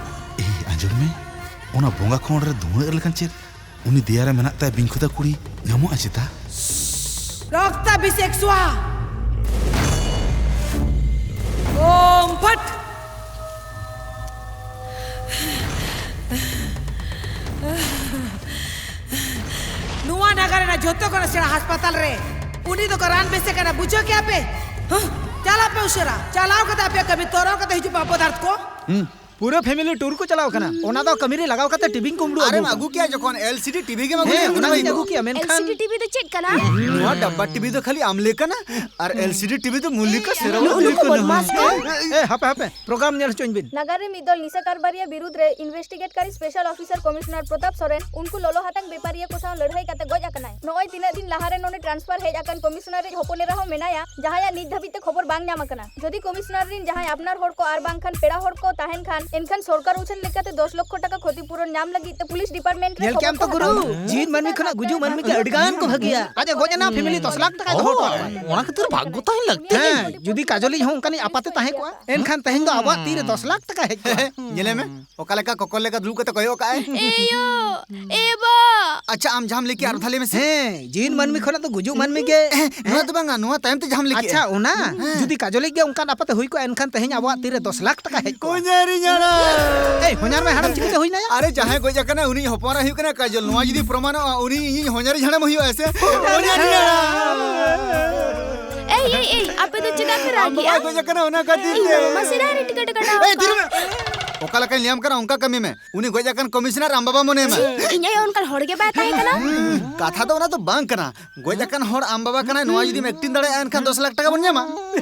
ᱮᱭ, ᱟᱸᱡᱚᱢ ᱢᱮ, ᱚᱱᱟ ᱵᱚᱸᱜᱟ ᱠᱷᱚᱸᱰ ᱨᱮ ᱫᱷᱩᱶᱟᱹ ᱮᱨ ᱞᱮᱠᱟᱱ ᱪᱮᱫ? ᱩᱱᱤ ᱫᱮᱭᱟ ᱨᱮ ᱢᱮᱱᱟᱜ ᱛᱟᱭ ᱵᱤᱧ ᱠᱷᱩᱫᱟ ᱠᱩᱲᱤ ᱧᱟᱢᱚᱜᱼᱟ ᱪᱮᱛᱟ? ᱨᱚᱠᱛᱟᱵᱷᱤᱥᱮᱠ ᱥᱣᱟᱦᱟ᱾ ᱳᱢ ᱯᱷᱚᱴ᱾ ᱡᱚᱛᱚ ᱠᱷᱚᱱ ᱥᱮᱬᱟ ᱦᱟᱥᱯᱟᱛᱟᱞ ᱨᱮ ᱩᱱᱤ ᱫᱚᱠᱚ ᱨᱟᱱ ᱵᱮᱥᱮ ᱠᱟᱱᱟ, ᱵᱩᱡᱷᱟᱹᱣ ᱠᱮᱜᱼᱟ ᱯᱮ? ᱦᱟᱸ? ᱪᱟᱞᱟᱜ ᱯᱮ ᱩᱥᱟᱹᱨᱟ, ᱪᱟᱞᱟᱣ ᱠᱟᱛᱮ ᱟᱯᱮᱭᱟᱜ ᱠᱟᱹᱢᱤ ᱛᱚᱨᱟᱣ ᱠᱟᱛᱮ ᱦᱤᱡᱩᱜ ᱯᱮ ᱟᱯᱚᱫᱟᱨᱛᱷ ᱠᱚ᱾ ᱦᱩᱸ, ᱯᱩᱨᱟᱹ ᱯᱷᱮᱢᱤᱞᱤ ᱴᱩᱨ ᱠᱚ ᱪᱟᱞᱟᱣ ᱠᱟᱱᱟ, ᱚᱱᱟ ᱫᱚ ᱠᱟᱹᱢᱤ ᱨᱮ ᱞᱟᱜᱟᱣ ᱠᱟᱛᱮ ᱴᱤᱵᱷᱤᱧ ᱠᱩᱢᱵᱽᱲᱩ ᱟᱨᱮᱢ ᱟᱹᱜᱩ ᱠᱮᱭᱟ᱾ ᱡᱚᱠᱷᱚᱱ ᱮᱞ ᱥᱤ ᱰᱤ ᱴᱤᱵᱷᱤ ᱜᱮᱢ ᱟᱹᱜᱩ ᱦᱮᱸ, ᱠᱮᱭᱟ, ᱚᱱᱟ ᱜᱤᱧ ᱟᱹᱜᱩ ᱠᱮᱭᱟ, ᱢᱮᱱᱠᱷᱟᱱ ᱮᱞ ᱥᱤ ᱰᱤ ᱴᱤᱵᱷᱤ ᱫᱚ ᱪᱮᱫ ᱠᱟᱱᱟ? ᱱᱚᱣᱟ ᱰᱟᱵᱵᱟ ᱴᱤᱵᱷᱤ ᱫᱚ ᱠᱷᱟᱹᱞᱤ ᱟᱢ ᱞᱮᱠᱟᱱᱟ, ᱟᱨ ᱮᱞ ᱥᱤ ᱰᱤ ᱴᱤᱵᱷᱤ ᱫᱚ ᱢᱚᱞᱞᱤᱠᱟ ᱥᱮᱨᱣᱟ ᱱᱩᱠᱩ ᱵᱚᱫᱢᱟᱥ ᱠᱚ᱾ ᱮ, ᱦᱟᱯᱮ, ᱦᱟᱯᱮ, ᱯᱨᱳᱜᱨᱟᱢ ᱧᱮᱞ ᱦᱚᱪᱚᱧ ᱵᱤᱱ᱾ ᱱᱟᱜᱟᱨ ᱨᱮ ᱢᱤᱫ ᱫᱚᱞ ᱱᱤᱥᱟᱹ ᱠᱟᱨᱵᱟᱨᱤᱭᱟᱹ ᱵᱤᱨᱩᱫᱽ ᱨᱮ ᱤᱱᱵᱷᱮᱥᱴᱤᱜᱮᱴ ᱠᱟᱨᱤ special officer commissioner Pratap Soren ᱩᱱᱠᱩ ᱞᱚᱞᱚ ᱦᱟᱛᱟᱝ ᱵᱮᱯᱟᱨᱤᱭᱟᱹ ᱠᱚ ᱥᱟᱶ ᱞᱟᱹᱲᱦᱟᱹᱭ ᱠᱟᱛᱮ ᱜᱚᱡ ᱟᱠᱟᱱᱟᱭ᱾ ᱱᱚᱜᱼᱚᱭ ᱛᱤᱱᱟᱹᱜ ᱫᱤᱱ ᱞᱟᱦᱟ ᱨᱮ ᱱᱚᱰᱮ ᱴᱨᱟᱱᱥᱯᱷᱟᱨ ᱦᱮᱡ ᱟᱠᱟᱱ ᱠᱚᱢᱤᱥᱚᱱᱟᱨ ᱨᱤᱡ ᱦᱚᱯᱚᱱ ᱮᱨᱟ ᱦᱚᱸ ᱢᱮᱱᱟᱭᱟ, ᱡᱟᱦᱟᱸᱭᱟᱜ ᱱᱤᱛ ᱫᱷᱟᱹᱵᱤᱡ ᱛᱮ ᱠᱷᱚᱵᱚᱨ ᱵᱟᱝ ᱧᱟᱢ ᱟᱠᱟᱱᱟ᱾ ᱡᱩᱫᱤ ᱠᱚᱢᱤᱥᱚᱱᱟᱨ ᱨᱤᱱ ᱡᱟᱦᱟᱸᱭ ᱟᱯᱱᱟᱨ ᱦᱚᱲ ᱠᱚ ᱟᱨ ᱵᱟᱝᱠᱷᱟᱱ ᱯᱮᱲᱟ ᱦᱚᱲ ᱠᱚ ᱛᱟᱦᱮᱱ ᱠᱷᱟᱱ, ᱮᱱᱠᱷᱟᱱ ᱥᱚᱨᱠᱟᱨ ᱩᱪᱷᱟᱹᱱ ᱞᱮᱠᱟᱛᱮ ᱫᱚᱥ ᱞᱚᱠᱠᱷᱚ ᱴᱟᱠᱟ ᱠᱷᱚᱛᱤ ᱯᱩᱨᱚᱱ ᱧᱟᱢ ᱞᱟᱹᱜᱤᱫ ᱛᱮ ᱯᱩᱞᱤᱥ ᱰᱤᱯᱟᱨᱴᱢᱮᱱᱴ ᱨᱮ ᱧᱮᱞ ᱠᱮᱜᱼᱟᱢ ᱛᱚ ᱠᱷᱚᱵᱚᱨ ᱠᱚ ᱜᱩᱨᱩ, ᱦᱟᱛᱟᱣ ᱮᱫᱟ᱾ ᱡᱤᱣᱤᱫ ᱢᱟᱹᱱᱢᱤ ᱠᱷᱚᱱᱟᱜ ᱜᱩᱡᱩᱜ ᱢᱟᱹᱱᱢᱤ ᱜᱮ ᱟᱹᱰᱤ ᱜᱟᱱ ᱠᱚ ᱵᱷᱟᱹᱜᱤᱭᱟ᱾ ᱟᱡᱟᱜ ᱜᱚᱡ ᱮᱱᱟ ᱯᱷᱮᱢᱤᱞᱤ ᱫᱚᱥ ᱞᱟᱠᱷ ᱴᱟᱠᱟᱭ ᱫᱚᱦᱚ ᱦᱚᱴᱚ ᱠᱟᱜ ᱠᱚᱣᱟ᱾ ᱚᱱᱟ ᱠᱷᱟᱹᱛᱤᱨ ᱵᱷᱟᱜᱽᱜᱚ ᱛᱟᱦᱮᱱ ᱞᱟᱹᱠᱛᱤ᱾ ᱦᱮᱸ, ᱡᱩᱫᱤ ᱠᱟᱡᱚᱞᱤᱡ ᱦᱚᱸ ᱚᱱᱠᱟᱱᱤᱡ ᱟᱯᱟᱛᱮ ᱛᱟᱦᱮᱸ ᱠᱚᱜᱼᱟ, ᱮᱱᱠᱷᱟᱱ ᱛᱮᱦᱮᱧ ᱫᱚ ᱟᱵᱚᱣᱟᱜ ᱛᱤ ᱨᱮ ᱫᱚᱥ ᱞᱟᱠᱷ ᱴᱟᱠᱟ ᱦᱮᱡ ᱠᱚᱜᱼᱟ᱾ ᱧᱮᱞᱮ ᱢᱮ, ᱚᱠᱟ ᱞᱮᱠᱟ ᱠᱚᱠᱚᱨ ᱞᱮᱠᱟ ᱫᱩᱲᱩᱵ ᱠᱟᱛᱮ ᱠᱚᱭᱚᱜ ᱠᱟᱜᱼᱟᱭ᱾ ᱮᱭᱳ, ᱮ ᱵᱟ᱾ ᱟᱪᱪᱷᱟ, ᱟᱢ ᱡᱟᱦᱟᱸᱢ ᱞᱟᱹᱭ ᱠᱮᱜᱼᱟ, ᱟᱨ ᱫᱷᱟᱣ ᱞᱟᱹᱭ ᱢᱮᱥᱮ᱾ ᱦᱮᱸ, ᱡᱤᱣᱤᱫ ᱢᱟᱹᱱᱢᱤ ᱠᱷᱚᱱᱟᱜ ᱫᱚ ᱜᱩᱡᱩᱜ ᱢᱟᱹᱱᱢᱤ ᱜᱮ᱾ ᱮᱦ, ᱱᱚᱣᱟ ᱫᱚ ᱵᱟᱝᱟ, ᱱᱚᱣᱟ ᱛᱟᱭᱚᱢ ᱛᱮ ᱡᱟᱦᱟᱸᱢ ᱞᱟᱹᱭ ᱠᱮᱜᱼᱟ᱾ ᱟᱪᱪᱷᱟ, ᱚᱱᱟ? ᱦᱮᱸ᱾ ᱡᱩᱫᱤ ᱠᱟᱡᱚᱞᱤᱡ ᱜᱮ ᱚᱱᱠᱟᱱ ᱟᱯᱟᱛᱮ ᱦᱩᱭ ᱠᱚᱜᱼᱟ, ᱮᱱᱠᱷᱟᱱ ᱛᱮᱦᱮᱧ ᱟᱵᱚᱣᱟᱜ ᱛᱤ ᱨᱮ ᱫᱚᱥ ᱞᱟᱠᱷ ᱴᱟᱠᱟ ᱦᱮᱡ ᱠᱚᱜᱼᱟ᱾ ᱦᱚᱧᱦᱟᱨᱤᱧ ᱦᱟᱲᱟᱢ᱾ ᱮᱭ, ᱦᱚᱧᱦᱟᱨ ᱢᱮ ᱦᱟᱲᱟᱢ ᱪᱤᱠᱟᱹᱛᱮ ᱦᱩᱭ ᱱᱟᱭᱟ? ᱟᱨᱮ, ᱡᱟᱦᱟᱸᱭ ᱜᱚᱡ ᱟᱠᱟᱱᱟᱭ, ᱩᱱᱤ ᱦᱚᱯᱚᱱ ᱮᱨᱟ ᱦᱩᱭᱩᱜ ᱠᱟᱱᱟᱭ ᱠᱟᱡᱚᱞ᱾ ᱱᱚᱣᱟ ᱡᱩᱫᱤ ᱯᱨᱚᱢᱟᱱᱚᱜᱼᱟ, ᱩᱱᱤ ᱤᱧᱤᱡ ᱦᱚᱧᱦᱟᱨᱤᱧ ᱦᱟᱲᱟᱢ ᱦᱩᱭᱩᱜᱼᱟ ᱥᱮ? ᱦᱚᱧᱦᱟᱨᱤᱧ ᱦᱟᱲᱟᱢ᱾ ᱮᱭ, ᱮᱭ, ᱮᱭ, ᱟᱯᱮ ᱫᱚ ᱪᱮᱫᱟᱜ ᱯᱮ ᱟᱢ ᱨᱟᱜᱮᱜᱼᱟ? ᱵᱟᱵᱟᱭ ᱜᱚᱡ ᱟᱠᱟᱱᱟ, ᱚᱱᱟ ᱠᱷᱟᱹᱛᱤᱨ ᱤᱧ ᱛᱮ᱾ ᱵᱟᱵᱟ ᱢᱟ ᱥᱮᱫᱟᱭ ᱨᱮ ᱴᱤᱠᱤᱴ ᱠᱟᱴᱟᱣ ᱮᱭ, ᱛᱷᱤᱨ ᱟᱠᱟᱫ᱾ ᱢᱮ᱾ ᱚᱠᱟ ᱞᱮᱠᱟᱧ ᱞᱟᱹᱭᱟᱢ ᱠᱟᱱᱟ, ᱚᱱᱠᱟ ᱠᱟᱹᱢᱤ ᱢᱮ᱾ ᱩᱱᱤ ᱜᱚᱡ ᱟᱠᱟᱱ ᱠᱚᱢᱤᱥᱚᱱᱟᱨ ᱟᱢ ᱵᱟᱵᱟ ᱢᱚᱱᱮ ᱢᱮ᱾ ᱤᱧ ᱟᱭᱳ ᱚᱱᱠᱟᱱ ᱦᱚᱲ ᱜᱮ ᱵᱟᱭ ᱛᱟᱦᱮᱸ ᱠᱟᱱᱟ᱾ ᱦᱩᱸ, ᱠᱟᱛᱷᱟ ᱫᱚ ᱚᱱᱟ ᱫᱚ ᱵᱟᱝ ᱠᱟᱱᱟ᱾ ᱜᱚᱡ ᱟᱠᱟᱱ ᱦᱚᱲ ᱟᱢ ᱵᱟᱵᱟ ᱠᱟᱱᱟᱭ, ᱱᱚᱣᱟ ᱡᱩᱫᱤᱢ ᱮᱠᱴᱤᱝ ᱫᱟᱲᱮᱭᱟᱜᱼᱟ, ᱮᱱᱠᱷᱟᱱ ᱫᱚᱥ ᱞᱟᱠᱷ ᱴᱟᱠᱟ ᱵᱚᱱ ᱧᱟᱢᱟ᱾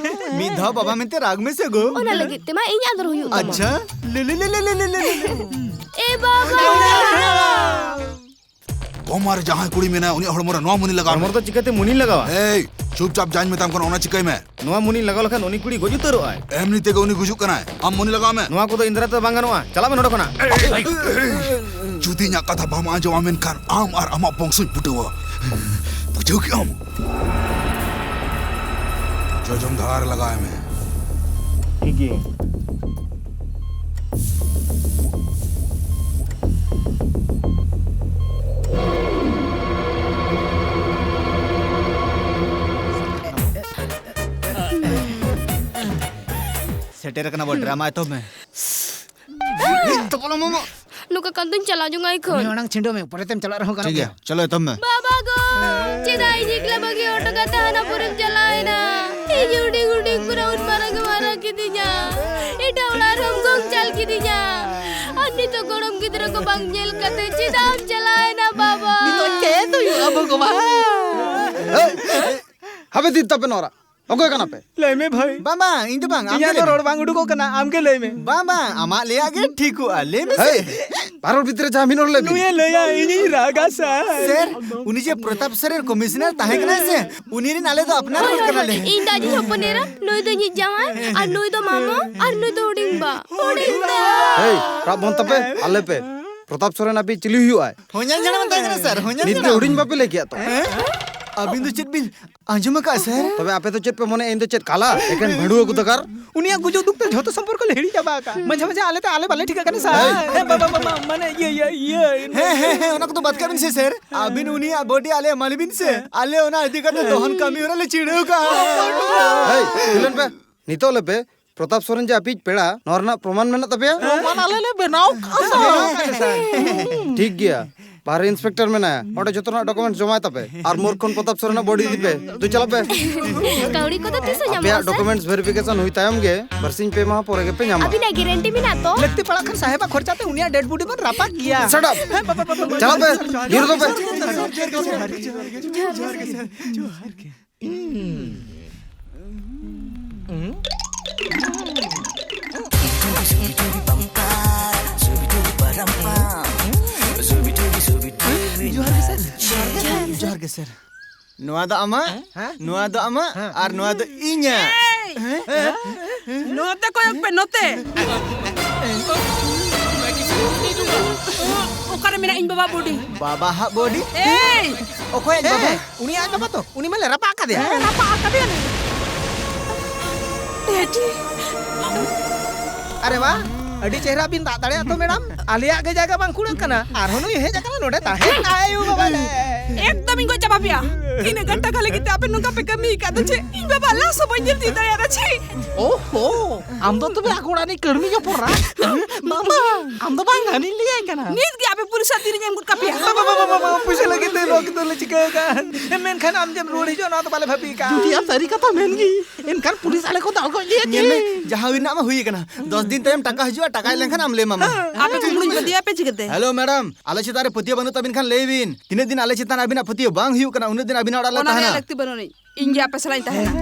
ᱢᱤᱫ ᱫᱷᱟᱣ ᱵᱟᱵᱟ ᱢᱮᱱᱛᱮ ᱨᱟᱜᱽ ᱢᱮᱥᱮ ᱜᱳ᱾ ᱚᱱᱟ ᱞᱟᱹᱜᱤᱫ ᱛᱮᱢᱟ ᱤᱧ ᱟᱸᱫᱚᱲ ᱦᱩᱭᱩᱜ ᱛᱟᱢᱟ᱾ ᱟᱪᱪᱷᱟ᱾ ᱞᱮ, ᱞᱮ, ᱞᱮ᱾ ᱮ ᱵᱟᱵᱟ! ᱠᱚᱢᱟᱨ ᱡᱟᱦᱟᱸᱭ ᱠᱩᱲᱤ ᱢᱮᱱᱟᱭᱟ, ᱩᱱᱤᱭᱟᱜ ᱦᱚᱲᱢᱚ ᱨᱮ ᱱᱚᱣᱟ ᱢᱩᱱᱤ ᱞᱟᱜᱟᱣ ᱦᱚᱲᱢᱚ ᱢᱮ᱾ ᱨᱮᱫᱚ ᱪᱤᱠᱟᱹᱛᱮ ᱢᱩᱱᱤᱧ ᱞᱟᱜᱟᱣᱟ? ᱮᱭ, ᱪᱩᱯᱪᱟᱯ ᱡᱟᱧ ᱢᱮᱛᱟᱢ ᱠᱟᱱᱟ, ᱚᱱᱟ ᱪᱤᱠᱟᱹᱭ ᱢᱮ᱾ ᱱᱚᱣᱟ ᱢᱩᱱᱤ ᱞᱟᱜᱟᱣ ᱞᱮᱠᱷᱟᱱ ᱩᱱᱤ ᱠᱩᱲᱤ ᱜᱚᱡ ᱩᱛᱟᱹᱨᱚᱜ ᱟᱭ᱾ ᱮᱢᱱᱤ ᱛᱮᱜᱮ ᱩᱱᱤ ᱜᱩᱡᱩᱜ ᱠᱟᱱᱟᱭ, ᱟᱢ ᱢᱩᱱᱤ ᱞᱟᱜᱟᱣ ᱢᱮ᱾ ᱱᱚᱣᱟ ᱠᱚᱫᱚ ᱤᱧ ᱫᱟᱨᱟᱭ ᱛᱮ ᱵᱟᱝ ᱜᱟᱱᱚᱜᱼᱟ, ᱪᱟᱞᱟᱜ ᱢᱮ ᱱᱚᱰᱮ ᱠᱷᱚᱱᱟᱜ᱾ ᱡᱩᱫᱤ ᱤᱧᱟᱜ ᱠᱟᱛᱷᱟ ᱵᱟᱢ ᱟᱸᱡᱚᱢᱟ, ᱢᱮᱱᱠᱷᱟᱱ ᱟᱢ ᱟᱨ ᱟᱢᱟᱜ ᱵᱚᱝᱥᱚᱧ ᱯᱩᱴᱟᱹᱣᱟ᱾ ᱵᱩᱡᱷᱟᱹᱣ ᱠᱮᱜ ᱟᱢ? ᱡᱚᱡᱚᱢ ᱫᱷᱟᱨᱮ ᱞᱟᱜᱟᱣ ᱢᱮ᱾ ᱴᱷᱤᱠ ᱜᱮᱭᱟ᱾ ᱥᱮᱴᱮᱨ ᱟᱠᱟᱱᱟ ᱵᱚ, ᱰᱨᱟᱢᱟ ᱮᱛᱚᱦᱚᱵ ᱢᱮ᱾ ᱛᱚᱯᱚᱞ ᱢᱟᱢᱟ᱾ ᱱᱚᱝᱠᱟ ᱠᱟᱱ ᱫᱚᱧ ᱪᱟᱞᱟᱣ ᱡᱚᱝᱟ ᱮᱠᱷᱚᱱ᱾ ᱩᱱᱤ ᱟᱲᱟᱝ ᱪᱷᱤᱸᱰᱟᱹᱣ ᱢᱮ, ᱯᱚᱨᱮᱛᱮᱢ ᱪᱟᱞᱟᱜ ᱨᱮᱦᱚᱸ ᱜᱟᱱᱚᱜ ᱴᱷᱤᱠ ᱜᱮᱭᱟ, ᱜᱮᱭᱟ᱾ ᱪᱚᱞᱚ ᱮᱛᱚᱦᱚᱵ ᱢᱮ᱾ ᱵᱟᱵᱟ ᱜᱚ! ᱪᱮᱫᱟᱜ ᱤᱧ ᱮᱠᱞᱟ ᱵᱟᱹᱜᱤ ᱦᱚᱴᱚ ᱠᱟᱛᱮ ᱦᱟᱱᱟ ᱯᱩᱨᱤᱢ ᱪᱟᱞᱟᱣ ᱮᱱᱟ? ᱤᱧ ᱦᱩᱰᱤᱧ ᱦᱩᱰᱤᱧ ᱠᱷᱚᱱᱟᱜ ᱩᱱ ᱢᱟᱨᱟᱝ ᱮᱢ ᱦᱟᱨᱟ ᱠᱤᱫᱤᱧᱟ, ᱮᱴᱟᱜ ᱚᱲᱟᱜ ᱨᱮᱢ ᱜᱚᱝ ᱪᱟᱞ ᱠᱤᱫᱤᱧᱟ, ᱟᱨ ᱱᱤᱛᱚᱜ ᱜᱚᱲᱚᱢ ᱜᱤᱫᱽᱨᱟᱹ ᱠᱚ ᱵᱟᱝ ᱧᱮᱞ ᱠᱟᱛᱮ ᱪᱮᱫᱟᱜ ᱮᱢ ᱪᱟᱞᱟᱣ ᱮᱱᱟ ᱵᱟᱵᱟ? ᱱᱤᱛᱚᱜ ᱪᱮᱫ ᱦᱩᱭᱩᱜᱼᱟ ᱵᱷᱚᱜᱚᱵᱟᱱ? ᱦᱟᱯᱮ, ᱫᱤᱫ ᱛᱟᱯᱮ ᱱᱚᱨᱟ᱾ ᱚᱠᱚᱭ ᱠᱟᱱᱟ ᱯᱮ? ᱞᱟᱹᱭ ᱢᱮ ᱵᱷᱟᱹᱭ᱾ ᱵᱟᱝ, ᱵᱟᱝ, ᱤᱧ ᱫᱚ ᱵᱟᱝ, ᱟᱢ ᱤᱧᱟᱹᱜ ᱜᱮ ᱫᱚ ᱞᱟᱹᱭ ᱢᱮ᱾ ᱨᱚᱲ ᱵᱟᱝ ᱩᱰᱩᱠᱚᱜ ᱠᱟᱱᱟ, ᱟᱢ ᱜᱮ ᱞᱟᱹᱭ ᱢᱮ᱾ ᱵᱟᱝ, ᱵᱟᱝ, ᱟᱢᱟᱜ ᱞᱟᱹᱭᱟᱜ ᱜᱮ ᱴᱷᱤᱠᱚᱜᱼᱟ, ᱞᱟᱹᱭ ᱢᱮ ᱥᱮ᱾ ᱦᱮᱭ, ᱵᱟᱨ ᱦᱚᱲ ᱵᱷᱤᱛᱨᱤ ᱨᱮ ᱡᱟᱦᱟᱸ ᱢᱤᱫ ᱦᱚᱲ ᱞᱟᱹᱭ ᱢᱮ᱾ ᱱᱩᱭᱮ ᱞᱟᱹᱭᱟ, ᱤᱧᱤᱧ ᱨᱟᱜᱟ ᱥᱟᱨ᱾ ᱥᱮᱨ, ᱩᱱᱤ ᱡᱮ ᱯᱨᱚᱛᱟᱯ ᱥᱚᱨᱮᱱ ᱠᱚᱢᱤᱥᱚᱱᱟᱨ ᱛᱟᱦᱮᱸ ᱠᱟᱱᱟᱭ ᱥᱮ, ᱩᱱᱤ ᱨᱮᱱ ᱟᱞᱮ ᱫᱚ ᱟᱯᱱᱟᱨ ᱦᱚᱲ ᱠᱟᱱᱟᱞᱮ᱾ ᱤᱧ ᱫᱚ ᱟᱡᱤᱡ ᱦᱚᱯᱚᱱ ᱮᱨᱟ, ᱱᱩᱭ ᱫᱚ ᱤᱧᱤᱡ ᱡᱟᱶᱟᱭ, ᱟᱨ ᱱᱩᱭ ᱫᱚ ᱢᱟᱢᱚ, ᱟᱨ ᱱᱩᱭ ᱫᱚ ᱦᱩᱰᱤᱧ ᱵᱟ᱾ ᱦᱩᱰᱤᱧ ᱵᱟ᱾ ᱦᱮᱭ, ᱨᱟᱜ ᱵᱚᱱᱫᱷ ᱛᱟᱯᱮ, ᱟᱞᱮ ᱯᱮ᱾ ᱯᱨᱚᱛᱟᱯ ᱥᱚᱨᱮᱱ ᱟᱯᱮ ᱪᱤᱞᱤ ᱦᱩᱭᱩᱜᱼᱟᱭ? ᱦᱚᱧᱦᱟᱨ ᱡᱟᱱᱟᱢ ᱛᱟᱦᱮᱸ ᱠᱟᱱᱟ ᱥᱟᱨ, ᱦᱚᱧᱦᱟᱨ ᱱᱤᱛ ᱫᱚ ᱡᱟᱱᱟᱢ᱾ ᱦᱩᱰᱤᱧ ᱵᱟᱯᱮ ᱞᱟᱹᱭ ᱠᱮᱭᱟ ᱛᱚ? ᱦᱮᱸ? ᱟᱹᱵᱤᱱ ᱫᱚ ᱪᱮᱫ ᱵᱤᱱ ᱟᱸᱡᱚᱢ ᱟᱠᱟᱫᱼᱟ ᱥᱟᱨ? ᱛᱚᱵᱮ ᱟᱯᱮ ᱫᱚ ᱪᱮᱫ ᱯᱮ ᱢᱚᱱᱮᱭᱟ, ᱤᱧ ᱫᱚ ᱪᱮᱫ ᱠᱟᱞᱟ? ᱮᱠᱮᱱ ᱵᱷᱟᱺᱰᱩᱣᱟᱹ ᱠᱚ ᱫᱚᱨᱠᱟᱨ? ᱩᱱᱤᱭᱟᱜ ᱜᱩᱡᱩᱜ ᱫᱩᱠ ᱛᱮ ᱡᱷᱚᱛᱚ ᱥᱚᱢᱯᱚᱨᱠᱚ ᱞᱮ ᱦᱤᱲᱤᱧ ᱪᱟᱵᱟ ᱟᱠᱟᱫᱼᱟ᱾ ᱢᱟᱡᱷᱮ ᱢᱟᱡᱷᱮ ᱟᱞᱮ ᱛᱮ ᱟᱞᱮ ᱵᱟᱞᱮ ᱴᱷᱤᱠᱟᱹ ᱠᱟᱱᱟ ᱥᱟᱨ᱾ ᱦᱮᱸ᱾ ᱦᱮᱸ, ᱵᱟᱵᱟ, ᱵᱟᱵᱟ, ᱢᱟᱱᱮ ᱤᱭᱟᱹ, ᱤᱭᱟᱹ, ᱤᱭᱟᱹ᱾ ᱦᱮᱸ, ᱦᱮᱸ, ᱦᱮᱸ, ᱚᱱᱟ ᱠᱚᱫᱚ ᱵᱟᱫ ᱠᱟᱜ ᱵᱤᱱ ᱥᱮ ᱥᱟᱨ᱾ ᱟᱹᱵᱤᱱ ᱩᱱᱤᱭᱟᱜ ᱵᱚᱰᱤ ᱟᱞᱮ ᱮᱢᱟᱞᱮ ᱵᱤᱱ ᱥᱮ᱾ ᱟᱞᱮ ᱚᱱᱟ ᱤᱫᱤ ᱠᱟᱛᱮ ᱫᱚᱦᱚᱱ ᱠᱟᱹᱢᱤ ᱦᱚᱨᱟ ᱞᱮ ᱪᱷᱤᱰᱟᱹᱣ ᱠᱟᱜᱼᱟ᱾ ᱦᱮᱭ, ᱠᱷᱮᱞᱳᱱ ᱯᱮ᱾ ᱱᱤᱛᱚᱜ ᱞᱮᱯᱮ, ᱯᱨᱚᱛᱟᱯ ᱥᱚᱨᱮᱱ ᱡᱮ ᱟᱯᱮᱭᱤᱡ ᱯᱮᱲᱟ, ᱱᱚᱣᱟ ᱨᱮᱱᱟᱜ ᱯᱨᱚᱢᱟᱱ ᱢᱮᱱᱟᱜ ᱛᱟᱯᱮᱭᱟ? ᱯᱨᱚᱢᱟᱱ ᱟᱞᱮ ᱞᱮ ᱵᱮᱱᱟᱣ ᱠᱟᱜᱼᱟ ᱥᱟᱨ᱾ ᱴᱷᱤᱠ ᱜᱮᱭᱟ, ᱵᱟᱦᱨᱮ ᱤᱱᱥᱯᱮᱠᱴᱚᱨ ᱢᱮᱱᱟᱭᱟ, ᱚᱸᱰᱮ ᱡᱚᱛᱚ ᱨᱮᱱᱟᱜ ᱰᱚᱠᱩᱢᱮᱱᱴᱥ ᱡᱚᱢᱟᱭ ᱛᱟᱯᱮ, ᱟᱨ ᱢᱳᱨ ᱠᱷᱚᱱ ᱯᱨᱚᱛᱟᱯ ᱥᱚᱨᱮᱱᱟᱜ ᱵᱚᱰᱤ ᱤᱫᱤ ᱯᱮ᱾ ᱫᱩ, ᱪᱟᱞᱟᱜ ᱯᱮ᱾ ᱠᱟᱹᱣᱰᱤ ᱠᱚᱫᱚ ᱛᱤᱥ ᱦᱚᱸ ᱧᱟᱢᱚᱜᱼᱟ ᱟᱯᱮᱭᱟᱜ ᱥᱟᱨ? ᱰᱚᱠᱩᱢᱮᱱᱴᱥ ᱵᱷᱮᱨᱤᱯᱷᱤᱠᱮᱥᱚᱱ ᱦᱩᱭ ᱛᱟᱭᱚᱢ ᱜᱮ ᱵᱟᱨᱥᱤᱧ ᱯᱮ ᱢᱟᱦᱟ ᱯᱚᱨᱮ ᱜᱮᱯᱮ ᱧᱟᱢᱟ᱾ ᱟᱹᱵᱤᱱᱟᱜ ᱜᱮᱨᱮᱱᱴᱤ ᱢᱮᱱᱟᱜ ᱛᱚ? ᱞᱟᱹᱠᱛᱤ ᱯᱟᱲᱟᱜ ᱠᱷᱟᱱ ᱥᱟᱦᱮᱵᱟᱜ ᱠᱷᱚᱨᱪᱟ ᱛᱮ ᱩᱱᱤᱭᱟᱜ ᱰᱮᱰ ᱵᱚᱰᱤ ᱵᱚᱱ ᱨᱟᱯᱟᱜ ᱜᱮᱭᱟ᱾ Shut up! ᱦᱮᱸ, ᱵᱟᱵᱟ, ᱵᱟᱵᱟ, ᱵᱟᱵᱟ᱾ ᱪᱟᱞᱟᱜ ᱯᱮ, ᱧᱤᱨ ᱫᱚ ᱯᱮ᱾ ᱡᱚᱦᱟᱨ ᱜᱮ ᱥᱟᱨ, ᱡᱚᱦᱟᱨ ᱜᱮ ᱥᱟᱨ, ᱡᱚᱦᱟᱨ ᱜᱮ᱾ ᱡᱚᱦᱟᱨ ᱜᱮ ᱥᱟᱨ, ᱡᱚᱦᱟᱨ ᱜᱮ, ᱡᱚᱦᱟᱨ ᱜᱮ ᱥᱟᱨ᱾ ᱱᱚᱣᱟ ᱫᱚ ᱟᱢᱟᱜ, ᱦᱮᱸ? ᱱᱚᱣᱟ ᱫᱚ ᱟᱢᱟᱜ, ᱦᱮᱸ᱾ ᱟᱨ ᱱᱚᱣᱟ ᱫᱚ ᱤᱧᱟᱜ᱾ ᱮᱭ! ᱦᱮᱸ? ᱱᱚᱛᱮ ᱠᱚᱭᱚᱜ ᱯᱮ, ᱱᱚᱛᱮ᱾ ᱚᱠᱟᱨᱮ ᱢᱮᱱᱟᱜ ᱤᱧ ᱵᱟᱵᱟ ᱵᱚᱰᱤ? ᱵᱟᱵᱟ ᱦᱟᱜ ᱵᱚᱰᱤ? ᱮᱭ! ᱚᱠᱚᱭᱟᱜ ᱵᱟᱵᱟ? ᱦᱮᱸ, ᱩᱱᱤ ᱟᱡ ᱵᱟᱵᱟ ᱛᱚ, ᱩᱱᱤ ᱢᱟᱞᱮ ᱨᱟᱯᱟᱜ ᱟᱠᱟᱫᱮᱭᱟ᱾ ᱦᱮᱸ, ᱨᱟᱯᱟᱜ ᱟᱠᱟᱫᱮᱭᱟᱞᱮ᱾ ᱰᱮᱰᱤ᱾ ᱟᱨᱮ ᱵᱟ, ᱟᱹᱰᱤ ᱪᱮᱦᱨᱟ ᱵᱤᱱ ᱫᱟᱜ ᱫᱟᱲᱮᱭᱟᱜ ᱛᱚ ᱢᱮᱰᱟᱢ᱾ ᱟᱞᱮᱭᱟᱜ ᱜᱮ ᱡᱟᱭᱜᱟ ᱵᱟᱝ ᱠᱩᱲᱟᱹᱜ ᱠᱟᱱᱟ, ᱟᱨᱦᱚᱸ ᱱᱩᱭ ᱦᱮᱡ ᱟᱠᱟᱱᱟ ᱱᱚᱰᱮ ᱛᱟᱦᱮᱸ᱾ ᱟᱭᱳ ᱵᱟᱵᱟ ᱞᱮ᱾ ᱮᱠᱫᱚᱢ ᱤᱧ ᱜᱚᱡ ᱪᱟᱵᱟ ᱯᱮᱭᱟ᱾ ᱛᱤᱱᱟᱹᱜ ᱜᱟᱱ ᱴᱟᱠᱟ ᱞᱟᱹᱜᱤᱫ ᱛᱮ ᱟᱯᱮ ᱱᱚᱝᱠᱟ ᱯᱮ ᱠᱟᱹᱢᱤ ᱟᱠᱟᱫ ᱫᱚ ᱪᱮᱫ? ᱤᱧ ᱵᱟᱵᱟ ᱞᱟᱥ ᱦᱚᱸ ᱵᱟᱹᱧ ᱧᱮᱞ ᱛᱤᱭᱳᱜ ᱫᱟᱲᱮᱭᱟᱫᱟ᱾ ᱪᱷᱤ! ᱳᱦᱳ, ᱟᱢ ᱫᱚ ᱛᱚᱵᱮ ᱟᱠᱚ ᱚᱲᱟᱜ ᱨᱤᱱᱤᱡ ᱠᱟᱹᱲᱢᱤ ᱦᱚᱯᱚᱱ ᱮᱨᱟ? ᱵᱟᱵᱟ, ᱟᱢ ᱫᱚ ᱵᱟᱝ ᱦᱟᱹᱱᱤᱧ ᱞᱟᱹᱭᱟᱭ ᱠᱟᱱᱟ᱾ ᱱᱤᱛ ᱜᱮ ᱟᱯᱮ ᱯᱩᱞᱤᱥ ᱟᱜ ᱛᱤ ᱨᱤᱧ ᱮᱢ ᱜᱚᱫ ᱠᱟᱯᱮᱭᱟ᱾ ᱵᱟᱵᱟ, ᱵᱟᱵᱟ, ᱵᱟᱵᱟ, ᱯᱩᱭᱥᱟᱹ ᱞᱟᱹᱜᱤᱫ ᱛᱮ ᱱᱚᱣᱟ ᱠᱚᱫᱚ ᱞᱮ ᱪᱤᱠᱟᱹ ᱟᱠᱟᱫ? ᱢᱮᱱᱠᱷᱟᱱ ᱟᱢ ᱡᱮᱢ ᱨᱩᱣᱟᱹᱲ ᱦᱤᱡᱩᱜᱼᱟ, ᱱᱚᱣᱟ ᱫᱚ ᱵᱟᱞᱮ ᱵᱷᱟᱹᱵᱤ ᱟᱠᱟᱫ᱾ ᱡᱩᱫᱤ ᱟᱢ ᱥᱟᱹᱨᱤ ᱠᱟᱛᱷᱟ ᱢᱮᱱ ᱜᱮ, ᱮᱱᱠᱷᱟᱱ ᱯᱩᱞᱤᱥ ᱟᱞᱮ ᱠᱚ ᱫᱟᱞ ᱜᱚᱡ ᱞᱮᱭᱟ ᱧᱮᱞ ᱢᱮ, ᱪᱮ? ᱡᱟᱦᱟᱸ ᱦᱩᱭ ᱨᱮᱱᱟᱜ ᱢᱟ ᱦᱩᱭ ᱟᱠᱟᱱᱟ᱾ ᱫᱚᱥ ᱫᱤᱱ ᱛᱟᱭᱚᱢ ᱴᱟᱠᱟ ᱦᱤᱡᱩᱜᱼᱟ, ᱴᱟᱠᱟ ᱦᱮᱡ ᱞᱮᱱᱠᱷᱟᱱ ᱟᱢ ᱞᱮ ᱮᱢᱟᱢᱟ᱾ ᱟᱯᱮ ᱠᱩᱢᱵᱽᱲᱩᱧ ᱵᱟᱹᱫᱤᱭᱟ ᱯᱮ ᱪᱤᱠᱟᱹᱛᱮ? ᱦᱮᱞᱳ ᱢᱮᱰᱟᱢ, ᱟᱞᱮ ᱪᱮᱛᱟᱱ ᱨᱮ ᱯᱟᱹᱛᱭᱟᱹᱣ ᱵᱟᱹᱱᱩᱜ ᱛᱟᱵᱤᱱ ᱠᱷᱟᱱ ᱞᱟᱹᱭ ᱵᱤᱱ᱾ ᱛᱤᱱᱟᱹᱜ ᱫᱤᱱ ᱟᱞᱮ ᱪᱮᱛᱟᱱ ᱟᱹᱵᱤᱱᱟᱜ ᱯᱟᱹᱛᱭᱟᱹᱣ ᱵᱟᱝ ᱦᱩᱭᱩᱜ ᱠᱟᱱᱟ, ᱩᱱᱟᱹᱜ ᱫᱤᱱ ᱟᱹᱵᱤᱱᱟᱜ ᱚᱲᱟᱜ ᱞᱮ ᱚᱱᱟ ᱨᱮᱭᱟᱜ ᱛᱟᱦᱮᱱᱟ᱾ ᱞᱟᱹᱠᱛᱤ ᱵᱟᱹᱱᱩᱜ ᱟᱹᱱᱤᱡ᱾ ᱤᱧ ᱜᱮ ᱟᱯᱮ ᱥᱟᱞᱟᱜ ᱤᱧ ᱛᱟᱦᱮᱱᱟ᱾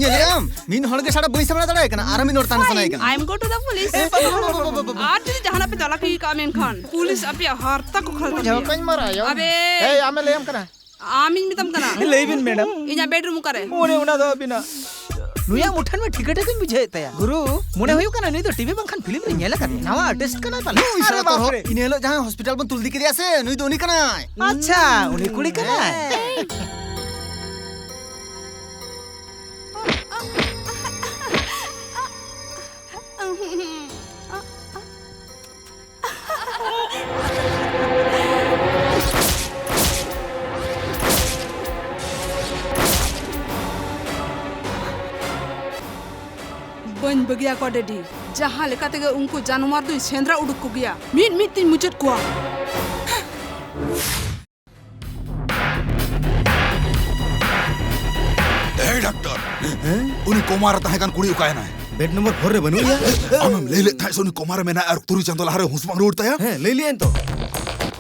ᱧᱮᱞᱮᱜ ᱟᱢ, ᱢᱤᱫ ᱦᱚᱲ ᱜᱮ ᱥᱟᱲᱟ ᱵᱟᱹᱧ ᱥᱟᱢᱵᱲᱟᱣ ᱫᱟᱲᱮᱭᱟᱭ ᱠᱟᱱᱟ, ᱟᱨ ᱢᱤᱫ ᱦᱚᱲ ᱛᱟᱦᱮᱱ ᱥᱟᱱᱟᱭᱮ ᱠᱟᱱᱟ᱾ I am go to the police. ᱮ, ᱵᱟᱵᱟ, ᱵᱟᱵᱟ, ᱵᱟᱵᱟ, ᱵᱟᱵᱟ᱾ ᱟᱨ ᱡᱩᱫᱤ ᱡᱟᱦᱟᱱᱟᱜ ᱯᱮ ᱪᱟᱞᱟᱠ ᱦᱩᱭ ᱠᱟᱜᱼᱟ, ᱢᱮᱱᱠᱷᱟᱱ ᱯᱩᱞᱤᱥ ᱟᱯᱮᱭᱟᱜ ᱦᱟᱨᱛᱟ ᱠᱚ ᱠᱷᱟᱹᱲ ᱵᱩᱡᱷᱟᱹᱣ ᱛᱟᱯᱮᱭᱟ᱾ ᱠᱟᱹᱧ ᱢᱟᱨᱟᱭᱟ᱾ ᱟᱵᱮ᱾ ᱮᱭ, ᱟᱢᱮ ᱞᱟᱹᱭᱟᱢ ᱠᱟᱱᱟ᱾ ᱟᱢᱤᱧ ᱢᱮᱛᱟᱢ ᱠᱟᱱᱟ᱾ ᱞᱟᱹᱭ ᱵᱤᱱ, ᱢᱮᱰᱟᱢ᱾ ᱚᱱᱮ ᱚᱱᱟ ᱫᱚ ᱟᱹᱵᱤᱱᱟᱜ᱾ ᱱᱩᱭᱟᱜ ᱢᱩᱴᱷᱟᱹᱱ ᱢᱟ ᱴᱷᱤᱠᱟᱹ ᱴᱷᱤᱠᱟᱹᱧ ᱵᱩᱡᱷᱟᱹᱣᱮᱫ ᱛᱟᱭᱟ᱾ ᱜᱩᱨᱩ, ᱢᱚᱱᱮ ᱦᱩᱭᱩᱜ ᱠᱟᱱᱟ ᱱᱩᱭ ᱫᱚ ᱴᱤᱵᱷᱤ ᱵᱟᱝᱠᱷᱟᱱ ᱯᱷᱤᱞᱢ ᱨᱮ ᱧᱮᱞ ᱟᱠᱟᱫᱮᱭᱟ᱾ ᱱᱟᱣᱟ ᱟᱨᱴᱤᱥᱴ ᱠᱟᱱᱟᱭ ᱯᱟᱞᱮ᱾ ᱱᱩᱭ ᱟᱨᱮ ᱥᱟᱞᱟ ᱛᱚᱨᱦᱚᱫ, ᱵᱟᱯᱨᱮ᱾ ᱤᱱᱟᱹ ᱦᱤᱞᱳᱜ ᱡᱟᱦᱟᱸᱭ ᱦᱚᱥᱯᱤᱴᱟᱞ ᱵᱚᱱ ᱛᱩᱞ ᱤᱫᱤ ᱠᱮᱫᱮᱭᱟ ᱥᱮ, ᱱᱩᱭ ᱫᱚ ᱩᱱᱤ ᱠᱟᱱᱟᱭ᱾ ᱟᱪᱪᱷᱟ, ᱩᱱᱤ ᱠᱩᱲᱤ ᱠᱟᱱᱟᱭ᱾ ᱦᱮᱸ᱾ ᱵᱟᱹᱧ ᱵᱟᱹᱜᱤᱭᱟᱠᱚᱣᱟ, ᱰᱮᱰᱤ᱾ ᱡᱟᱦᱟᱸ ᱞᱮᱠᱟ ᱛᱮᱜᱮ ᱩᱱᱠᱩ ᱡᱟᱱᱣᱟᱨ ᱫᱚᱧ ᱥᱮᱸᱫᱽᱨᱟ ᱩᱰᱩᱠ ᱠᱚᱜᱮᱭᱟ, ᱢᱤᱫ ᱢᱤᱫ ᱛᱤᱧ ᱢᱩᱪᱟᱹᱫ ᱠᱚᱣᱟ᱾ ᱮᱭ ᱰᱟᱠᱛᱟᱨ, ᱦᱮᱸ? ᱩᱱᱤ ᱠᱳᱢᱟ ᱨᱮ ᱛᱟᱦᱮᱸ ᱠᱟᱱ ᱠᱩᱲᱤ ᱚᱠᱟᱭᱮᱱᱟᱭ? ᱵᱮᱰ ᱱᱚᱢᱵᱚᱨ ᱯᱷᱳᱨ ᱨᱮ ᱵᱟᱹᱱᱩᱜ ᱮᱭᱟ? ᱟᱢᱮᱢ ᱞᱟᱹᱭ ᱞᱮᱫ ᱛᱟᱦᱮᱸᱫ ᱥᱮ ᱩᱱᱤ ᱠᱳᱢᱟ ᱨᱮ ᱢᱮᱱᱟᱭ ᱟᱨ ᱛᱩᱨᱩᱭ ᱪᱟᱸᱫᱚ ᱞᱟᱦᱟᱨᱮ ᱦᱩᱸᱥ ᱵᱟᱝ ᱨᱩᱣᱟᱹᱲ ᱛᱟᱭᱟ? ᱦᱮᱸ, ᱞᱟᱹᱭ ᱞᱮᱫᱟᱹᱧ ᱛᱚ᱾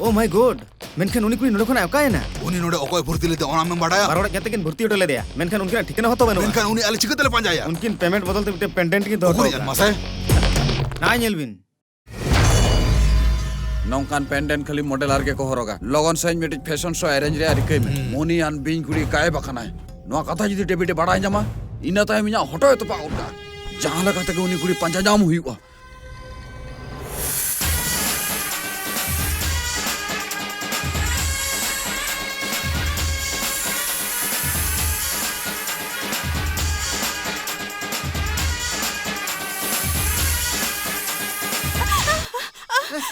Oh my God! ᱢᱮᱱᱠᱷᱟᱱ ᱩᱱᱤ ᱠᱩᱲᱤ ᱱᱚᱰᱮ ᱠᱷᱚᱱᱟᱜ ᱚᱠᱟᱭᱮᱱᱟ? ᱩᱱᱤ ᱱᱚᱰᱮ ᱚᱠᱚᱭ ᱵᱷᱚᱨᱛᱤ ᱞᱮᱫᱮᱭᱟ ᱚᱱᱟ ᱟᱢᱮᱢ ᱵᱟᱰᱟᱭᱟ? ᱵᱟᱨ ᱦᱚᱲ ᱦᱮᱡ ᱠᱟᱛᱮ ᱠᱤᱱ ᱵᱷᱚᱨᱛᱤ ᱦᱚᱴᱚ ᱞᱮᱫᱮᱭᱟ, ᱢᱮᱱᱠᱷᱟᱱ ᱩᱱᱠᱤᱱᱟᱜ ᱴᱷᱤᱠᱟᱹᱱᱟ ᱦᱚᱸᱛᱚ ᱵᱟᱹᱱᱩᱜᱼᱟ᱾ ᱢᱮᱱᱠᱷᱟᱱ ᱩᱱᱤ ᱟᱞᱮ ᱪᱤᱠᱟᱹ ᱛᱮᱞᱮ ᱯᱟᱸᱡᱟᱭᱟ? ᱩᱱᱠᱤᱱ ᱯᱮᱢᱮᱱᱴ ᱵᱚᱫᱚᱞ ᱛᱮ ᱢᱤᱫᱴᱮᱱ ᱯᱮᱱᱰᱮᱱᱴ ᱠᱤᱱ ᱫᱚᱦᱚ ᱦᱚᱴᱚ ᱩᱠᱩᱨᱤᱡ ᱠᱟᱜᱼᱟ᱾ ᱢᱟᱥᱮ᱾ ᱱᱚᱣᱟ ᱧᱮᱞ ᱵᱤᱱ᱾ ᱱᱚᱝᱠᱟᱱ ᱯᱮᱱᱰᱮᱱᱴ ᱠᱷᱟᱹᱞᱤ ᱢᱚᱰᱮᱞᱟᱨ ᱜᱮᱠᱚ ᱦᱚᱨᱚᱜᱟ᱾ ᱞᱚᱜᱚᱱ ᱥᱟᱺᱦᱤᱡ ᱢᱤᱫᱴᱤᱡ ᱯᱷᱮᱥᱚᱱ ᱥᱳ ᱮᱨᱮᱧᱡᱽ ᱨᱮᱭᱟᱜ ᱨᱤᱠᱟᱹᱭ ᱢᱮ᱾ ᱦᱩᱸ᱾ ᱢᱚᱱᱤᱭᱟᱱ ᱵᱤᱧ ᱠᱩᱲᱤ ᱜᱟᱭᱮᱵ ᱟᱠᱟᱱᱟᱭ᱾ ᱱᱚᱣᱟ ᱠᱟᱛᱷᱟ ᱡᱩᱫᱤ ᱰᱮᱵᱷᱤᱰ ᱮ ᱵᱟᱲᱟᱭ ᱧᱟᱢᱟ, ᱤᱱᱟᱹ ᱛᱟᱭᱚᱢ ᱤᱧᱟᱜ ᱦᱚᱴᱚᱜ ᱮ ᱛᱚᱯᱟᱜ ᱜᱚᱫ ᱠᱟᱜᱼᱟ᱾ ᱡᱟᱦᱟᱸ ᱞᱮᱠᱟ ᱛᱮᱜᱮ ᱩᱱᱤ ᱠᱩᱲᱤ ᱯᱟᱸᱡᱟ ᱧᱟᱢ ᱦᱩᱭᱩᱜᱼᱟ᱾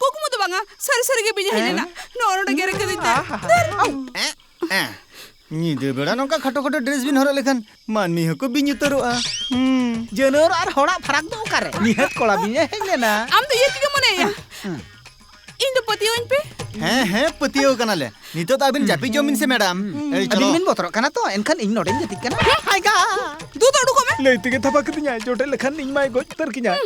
ᱠᱩᱠᱢᱩ ᱫᱚ ᱵᱟᱝᱟ, ᱥᱟᱹᱨᱤ ᱥᱟᱹᱨᱤ ᱜᱮ ᱵᱤᱧᱮ ᱦᱮᱡ ᱞᱮᱱᱟ᱾ ᱱᱚᱜᱼᱚ ᱱᱚᱰᱮ ᱜᱮᱨᱮ ᱠᱟᱹᱫᱤᱧ ᱛᱟᱦᱮᱸ᱾ ᱮᱸ, ᱮᱸ᱾ ᱧᱤᱫᱟᱹ ᱵᱮᱲᱟ ᱱᱚᱝᱠᱟ ᱠᱷᱟᱴᱚ ᱠᱷᱟᱴᱚ ᱰᱨᱮᱥ ᱵᱤᱱ ᱦᱚᱨᱚᱜ ᱞᱮᱠᱷᱟᱱ ᱢᱟᱹᱱᱢᱤ ᱦᱚᱸᱠᱚ ᱵᱤᱧ ᱩᱛᱟᱹᱨᱚᱜᱼᱟ᱾ ᱦᱩᱸ᱾ ᱡᱟᱹᱱᱣᱟᱹᱨ ᱟᱨ ᱦᱚᱲᱟᱜ ᱯᱷᱟᱨᱟᱠ ᱫᱚ ᱚᱠᱟᱨᱮ? ᱱᱤᱦᱟᱹᱛ ᱠᱚᱲᱟ ᱵᱤᱧᱮ ᱦᱮᱡ ᱞᱮᱱᱟ᱾ ᱟᱢ ᱫᱚ ᱤᱭᱟᱹ ᱠᱤ ᱢᱚᱱᱮᱭᱟ? ᱤᱧ ᱫᱚ ᱯᱟᱹᱛᱭᱟᱹᱣᱟᱹᱧ ᱯᱮ᱾ ᱦᱮᱸ, ᱦᱮᱸ, ᱯᱟᱹᱛᱭᱟᱹᱣ ᱠᱟᱱᱟᱞᱮ᱾ ᱱᱤᱛᱚᱜ ᱫᱚ ᱟᱹᱵᱤᱱ ᱡᱟᱹᱯᱤᱫ ᱡᱚᱢ ᱵᱤᱱ ᱥᱮ, ᱢᱮᱰᱟᱢ᱾ ᱦᱩᱸ᱾ ᱮᱭ, ᱪᱚᱞᱚ᱾ ᱟᱹᱵᱤᱱ ᱵᱤᱱ ᱵᱚᱛᱚᱨᱚᱜ ᱠᱟᱱᱟ ᱛᱚ, ᱮᱱᱠᱷᱟᱱ ᱤᱧ ᱱᱚᱰᱮᱧ ᱡᱟᱹᱯᱤᱫ ᱠᱟᱱᱟ᱾ ᱦᱮᱸ, ᱟᱭᱜᱟ᱾ ᱫᱩ ᱫᱚ ᱩᱰᱩᱠᱚᱜ ᱢᱮ᱾ ᱞᱟᱹᱭ ᱛᱮᱜᱮ ᱛᱷᱟᱯᱟ ᱠᱤᱫᱤᱧᱟᱭ, ᱡᱚᱴᱮᱫ ᱞᱮᱠᱷᱟᱱ ᱤᱧ ᱢᱟᱭ ᱜᱚᱡ ᱩᱛᱟᱹᱨ ᱠᱤᱧᱟᱭ᱾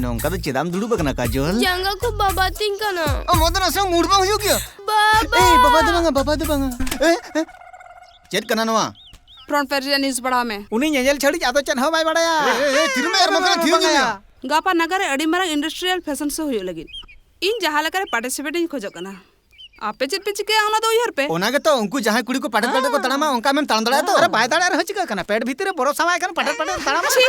ᱱᱚᱝᱠᱟ ᱫᱚ ᱪᱮᱫᱟᱜ ᱮᱢ ᱫᱩᱲᱩᱵ ᱟᱠᱟᱱᱟ, ᱠᱟᱡᱚᱞ? ᱡᱟᱸᱜᱟ ᱠᱚ ᱵᱟᱵᱟᱫ ᱛᱤᱧ ᱠᱟᱱᱟ᱾ ᱟᱢ ᱫᱚ ᱱᱟᱥᱮ ᱦᱚᱸ ᱢᱩᱰ ᱵᱟᱝ ᱦᱩᱭᱩᱜ ᱜᱮᱭᱟ? ᱵᱟᱵᱟ! ᱮᱭ, ᱵᱟᱵᱟ ᱫᱚ ᱵᱟᱝᱟ, ᱵᱟᱵᱟ ᱫᱚ ᱵᱟᱝᱟ᱾ ᱮ, ᱮ, ᱪᱮᱫ ᱠᱟᱱᱟ ᱱᱚᱣᱟ? ᱯᱷᱨᱚᱱᱴ ᱯᱮᱡᱽ ᱨᱮᱭᱟᱜ ᱱᱤᱭᱩᱡᱽ ᱯᱟᱲᱦᱟᱣ ᱢᱮ᱾ ᱩᱱᱤ ᱧᱮᱧᱮᱞ ᱪᱷᱟᱹᱲᱤᱡ ᱟᱫᱚ ᱪᱮᱫ ᱦᱚᱸ ᱵᱟᱭ ᱵᱟᱲᱟᱭᱟ᱾ ᱮ, ᱮ, ᱮ, ᱛᱤᱨᱮᱢ ᱮᱨ ᱵᱟᱝᱠᱷᱟᱱ ᱛᱷᱤᱨ ᱧᱮᱞ ᱢᱮᱭᱟ᱾ ᱜᱟᱯᱟ ᱱᱟᱜᱟᱨ ᱨᱮ ᱟᱹᱰᱤ ᱢᱟᱨᱟᱝ ᱤᱱᱰᱟᱥᱴᱨᱤᱭᱟᱞ ᱯᱷᱮᱥᱚᱱ ᱥᱳ ᱦᱩᱭᱩᱜ ᱞᱟᱹᱜᱤᱫ᱾ ᱤᱧ ᱡᱟᱦᱟᱸ ᱞᱮᱠᱟᱨᱮ ᱯᱟᱨᱴᱤᱥᱤᱯᱮᱴ ᱤᱧ ᱠᱷᱚᱡᱚᱜ ᱠᱟᱱᱟ, ᱟᱯᱮ ᱪᱮᱫ ᱯᱮ ᱪᱤᱠᱟᱹᱭᱟ ᱚᱱᱟ ᱫᱚ ᱩᱭᱦᱟᱹᱨ ᱯᱮ᱾ ᱚᱱᱟ ᱜᱮᱛᱚ, ᱩᱱᱠᱩ ᱡᱟᱦᱟᱸᱭ ᱠᱩᱲᱤ ᱠᱚ ᱯᱟᱴᱮᱫ ᱯᱟᱴᱮᱫ ᱠᱚ ᱛᱟᱲᱟᱢᱟ, ᱚᱱᱠᱟ ᱟᱢᱮᱢ ᱛᱟᱲᱟᱢ ᱫᱟᱲᱮᱭᱟᱜᱼᱟ ᱛᱚ? ᱟᱨ ᱵᱟᱭ ᱫᱟᱲᱮᱭᱟᱜ ᱨᱮᱦᱚᱸ ᱪᱤᱠᱟᱹᱜ ᱠᱟᱱᱟ, ᱯᱮᱴ ᱵᱷᱤᱛᱤᱨ ᱨᱮ ᱵᱚᱨᱚ ᱥᱟᱶᱟᱭ ᱠᱷᱟᱱ ᱯᱟᱴᱮᱫ ᱯᱟᱴᱮᱫ ᱛᱟᱲᱟᱢᱟ᱾ ᱪᱷᱤ,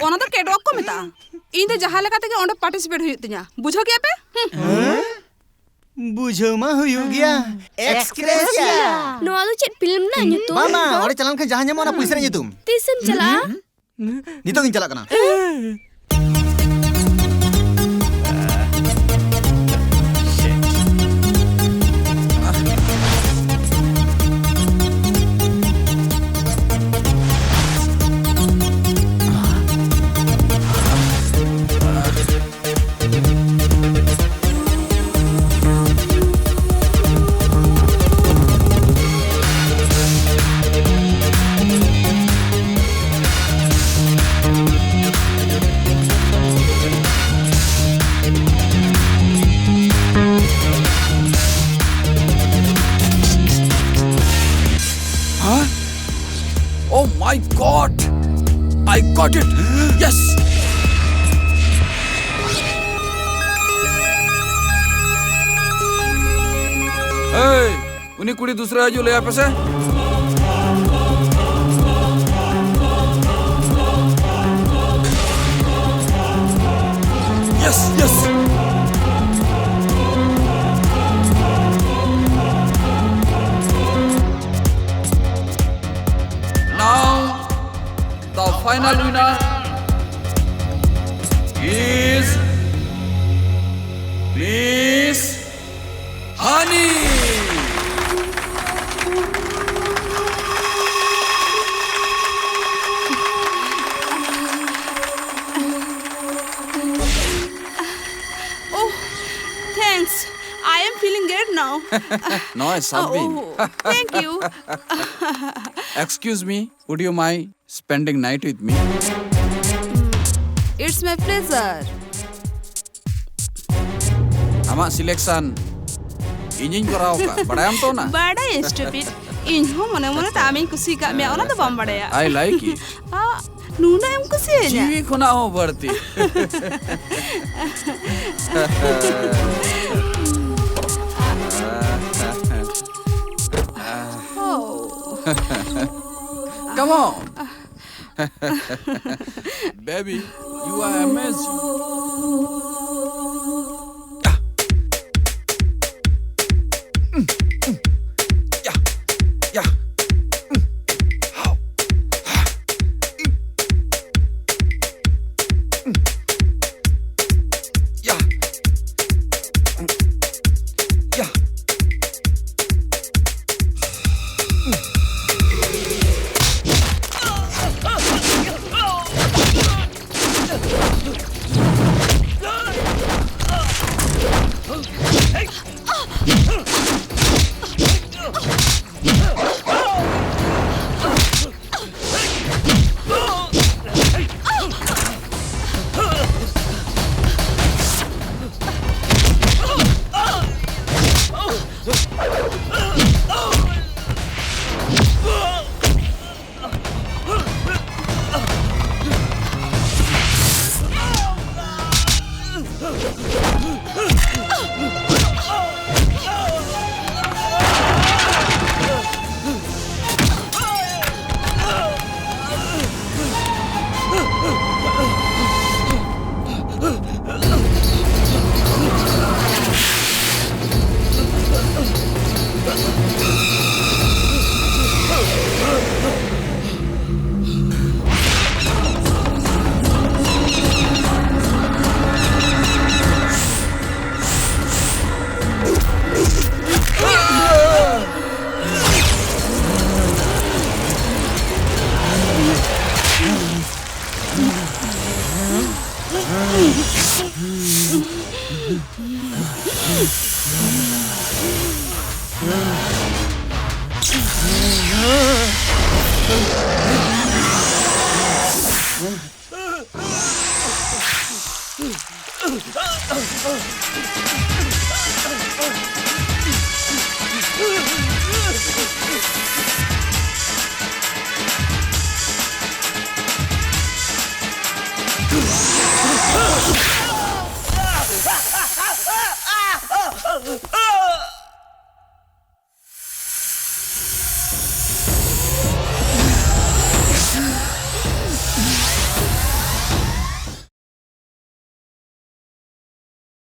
ᱚᱱᱟ ᱫᱚ ᱠᱮᱴᱣᱟᱠ ᱠᱚ ᱢᱮᱛᱟᱜᱼᱟ᱾ ᱤᱧ ᱫᱚ ᱡᱟᱦᱟᱸ ᱞᱮᱠᱟ ᱛᱮᱜᱮ ᱚᱸᱰᱮ ᱯᱟᱨᱴᱤᱥᱤᱯᱮᱴ ᱦᱩᱭᱩᱜ ᱛᱤᱧᱟ, ᱵᱩᱡᱷᱟᱹᱣ ᱠᱮᱭᱟ ᱯᱮ? ᱦᱩᱸ᱾ ᱦᱮᱸ? ᱵᱩᱡᱷᱟᱹᱣ ᱢᱟ ᱦᱩᱭᱩᱜ ᱜᱮᱭᱟ᱾ ᱮᱠᱥᱠᱨᱮᱥᱤᱭᱟ᱾ ᱱᱚᱣᱟ ᱫᱚ ᱪᱮᱫ ᱯᱷᱤᱞᱢ ᱨᱮᱱᱟᱜ ᱧᱩᱛᱩᱢ? ᱵᱟᱝ, ᱵᱟᱝ, ᱚᱸᱰᱮ ᱪᱟᱞᱟᱣ ᱞᱮᱱᱠᱷᱟᱱ ᱡᱟᱦᱟᱸ ᱧᱟᱢᱚᱜᱼᱟ, ᱚᱱᱟ ᱯᱚᱭᱥᱟ ᱨᱮᱭᱟᱜ ᱧᱩᱛᱩᱢ᱾ ᱛᱤᱥᱮᱢ ᱪᱟᱞᱟᱜᱼᱟ? ᱱᱤᱛᱚᱜ ᱜᱤᱧ ᱪᱟᱞᱟᱜ ᱠᱟᱱᱟ᱾ Huh? Oh my God! I got it! Yes! Hey! ᱩᱱᱤ ᱠᱩᱲᱤ ᱫᱩᱥᱨᱟ ᱦᱤᱡᱩᱜ ᱞᱟᱹᱭ ᱟᱯᱮ ᱥᱮ᱾ Yes, yes. I am feeling great now. No, I have been. Oh, thank you. Excuse me, would you mind spending night with me? It's my pleasure. ᱟᱢᱟᱜ selection ᱤᱧᱤᱧ ᱠᱚᱨᱟᱣ ᱟᱠᱟᱫ, ᱵᱟᱲᱟᱭᱟᱢ ᱛᱚ ᱚᱱᱟ? ᱵᱟᱲᱟᱭᱟᱹᱧ, stupid. ᱤᱧ ᱦᱚᱸ ᱢᱚᱱᱮ ᱢᱚᱱᱮ ᱛᱮ ᱟᱢᱤᱧ ᱠᱩᱥᱤ ᱟᱠᱟᱫ ᱢᱮᱭᱟ, ᱚᱱᱟ ᱫᱚ ᱵᱟᱢ ᱵᱟᱲᱟᱭᱟ. I like you. ᱟ, ᱱᱩᱱᱟᱹᱜ ᱮᱢ ᱠᱩᱥᱤᱭᱟᱹᱧᱟ? ᱡᱤᱣᱤ ᱠᱷᱚᱱᱟᱜ ᱦᱚᱸ ᱵᱟᱹᱲᱛᱤ. Oh. Come on. Baby, you are amazing.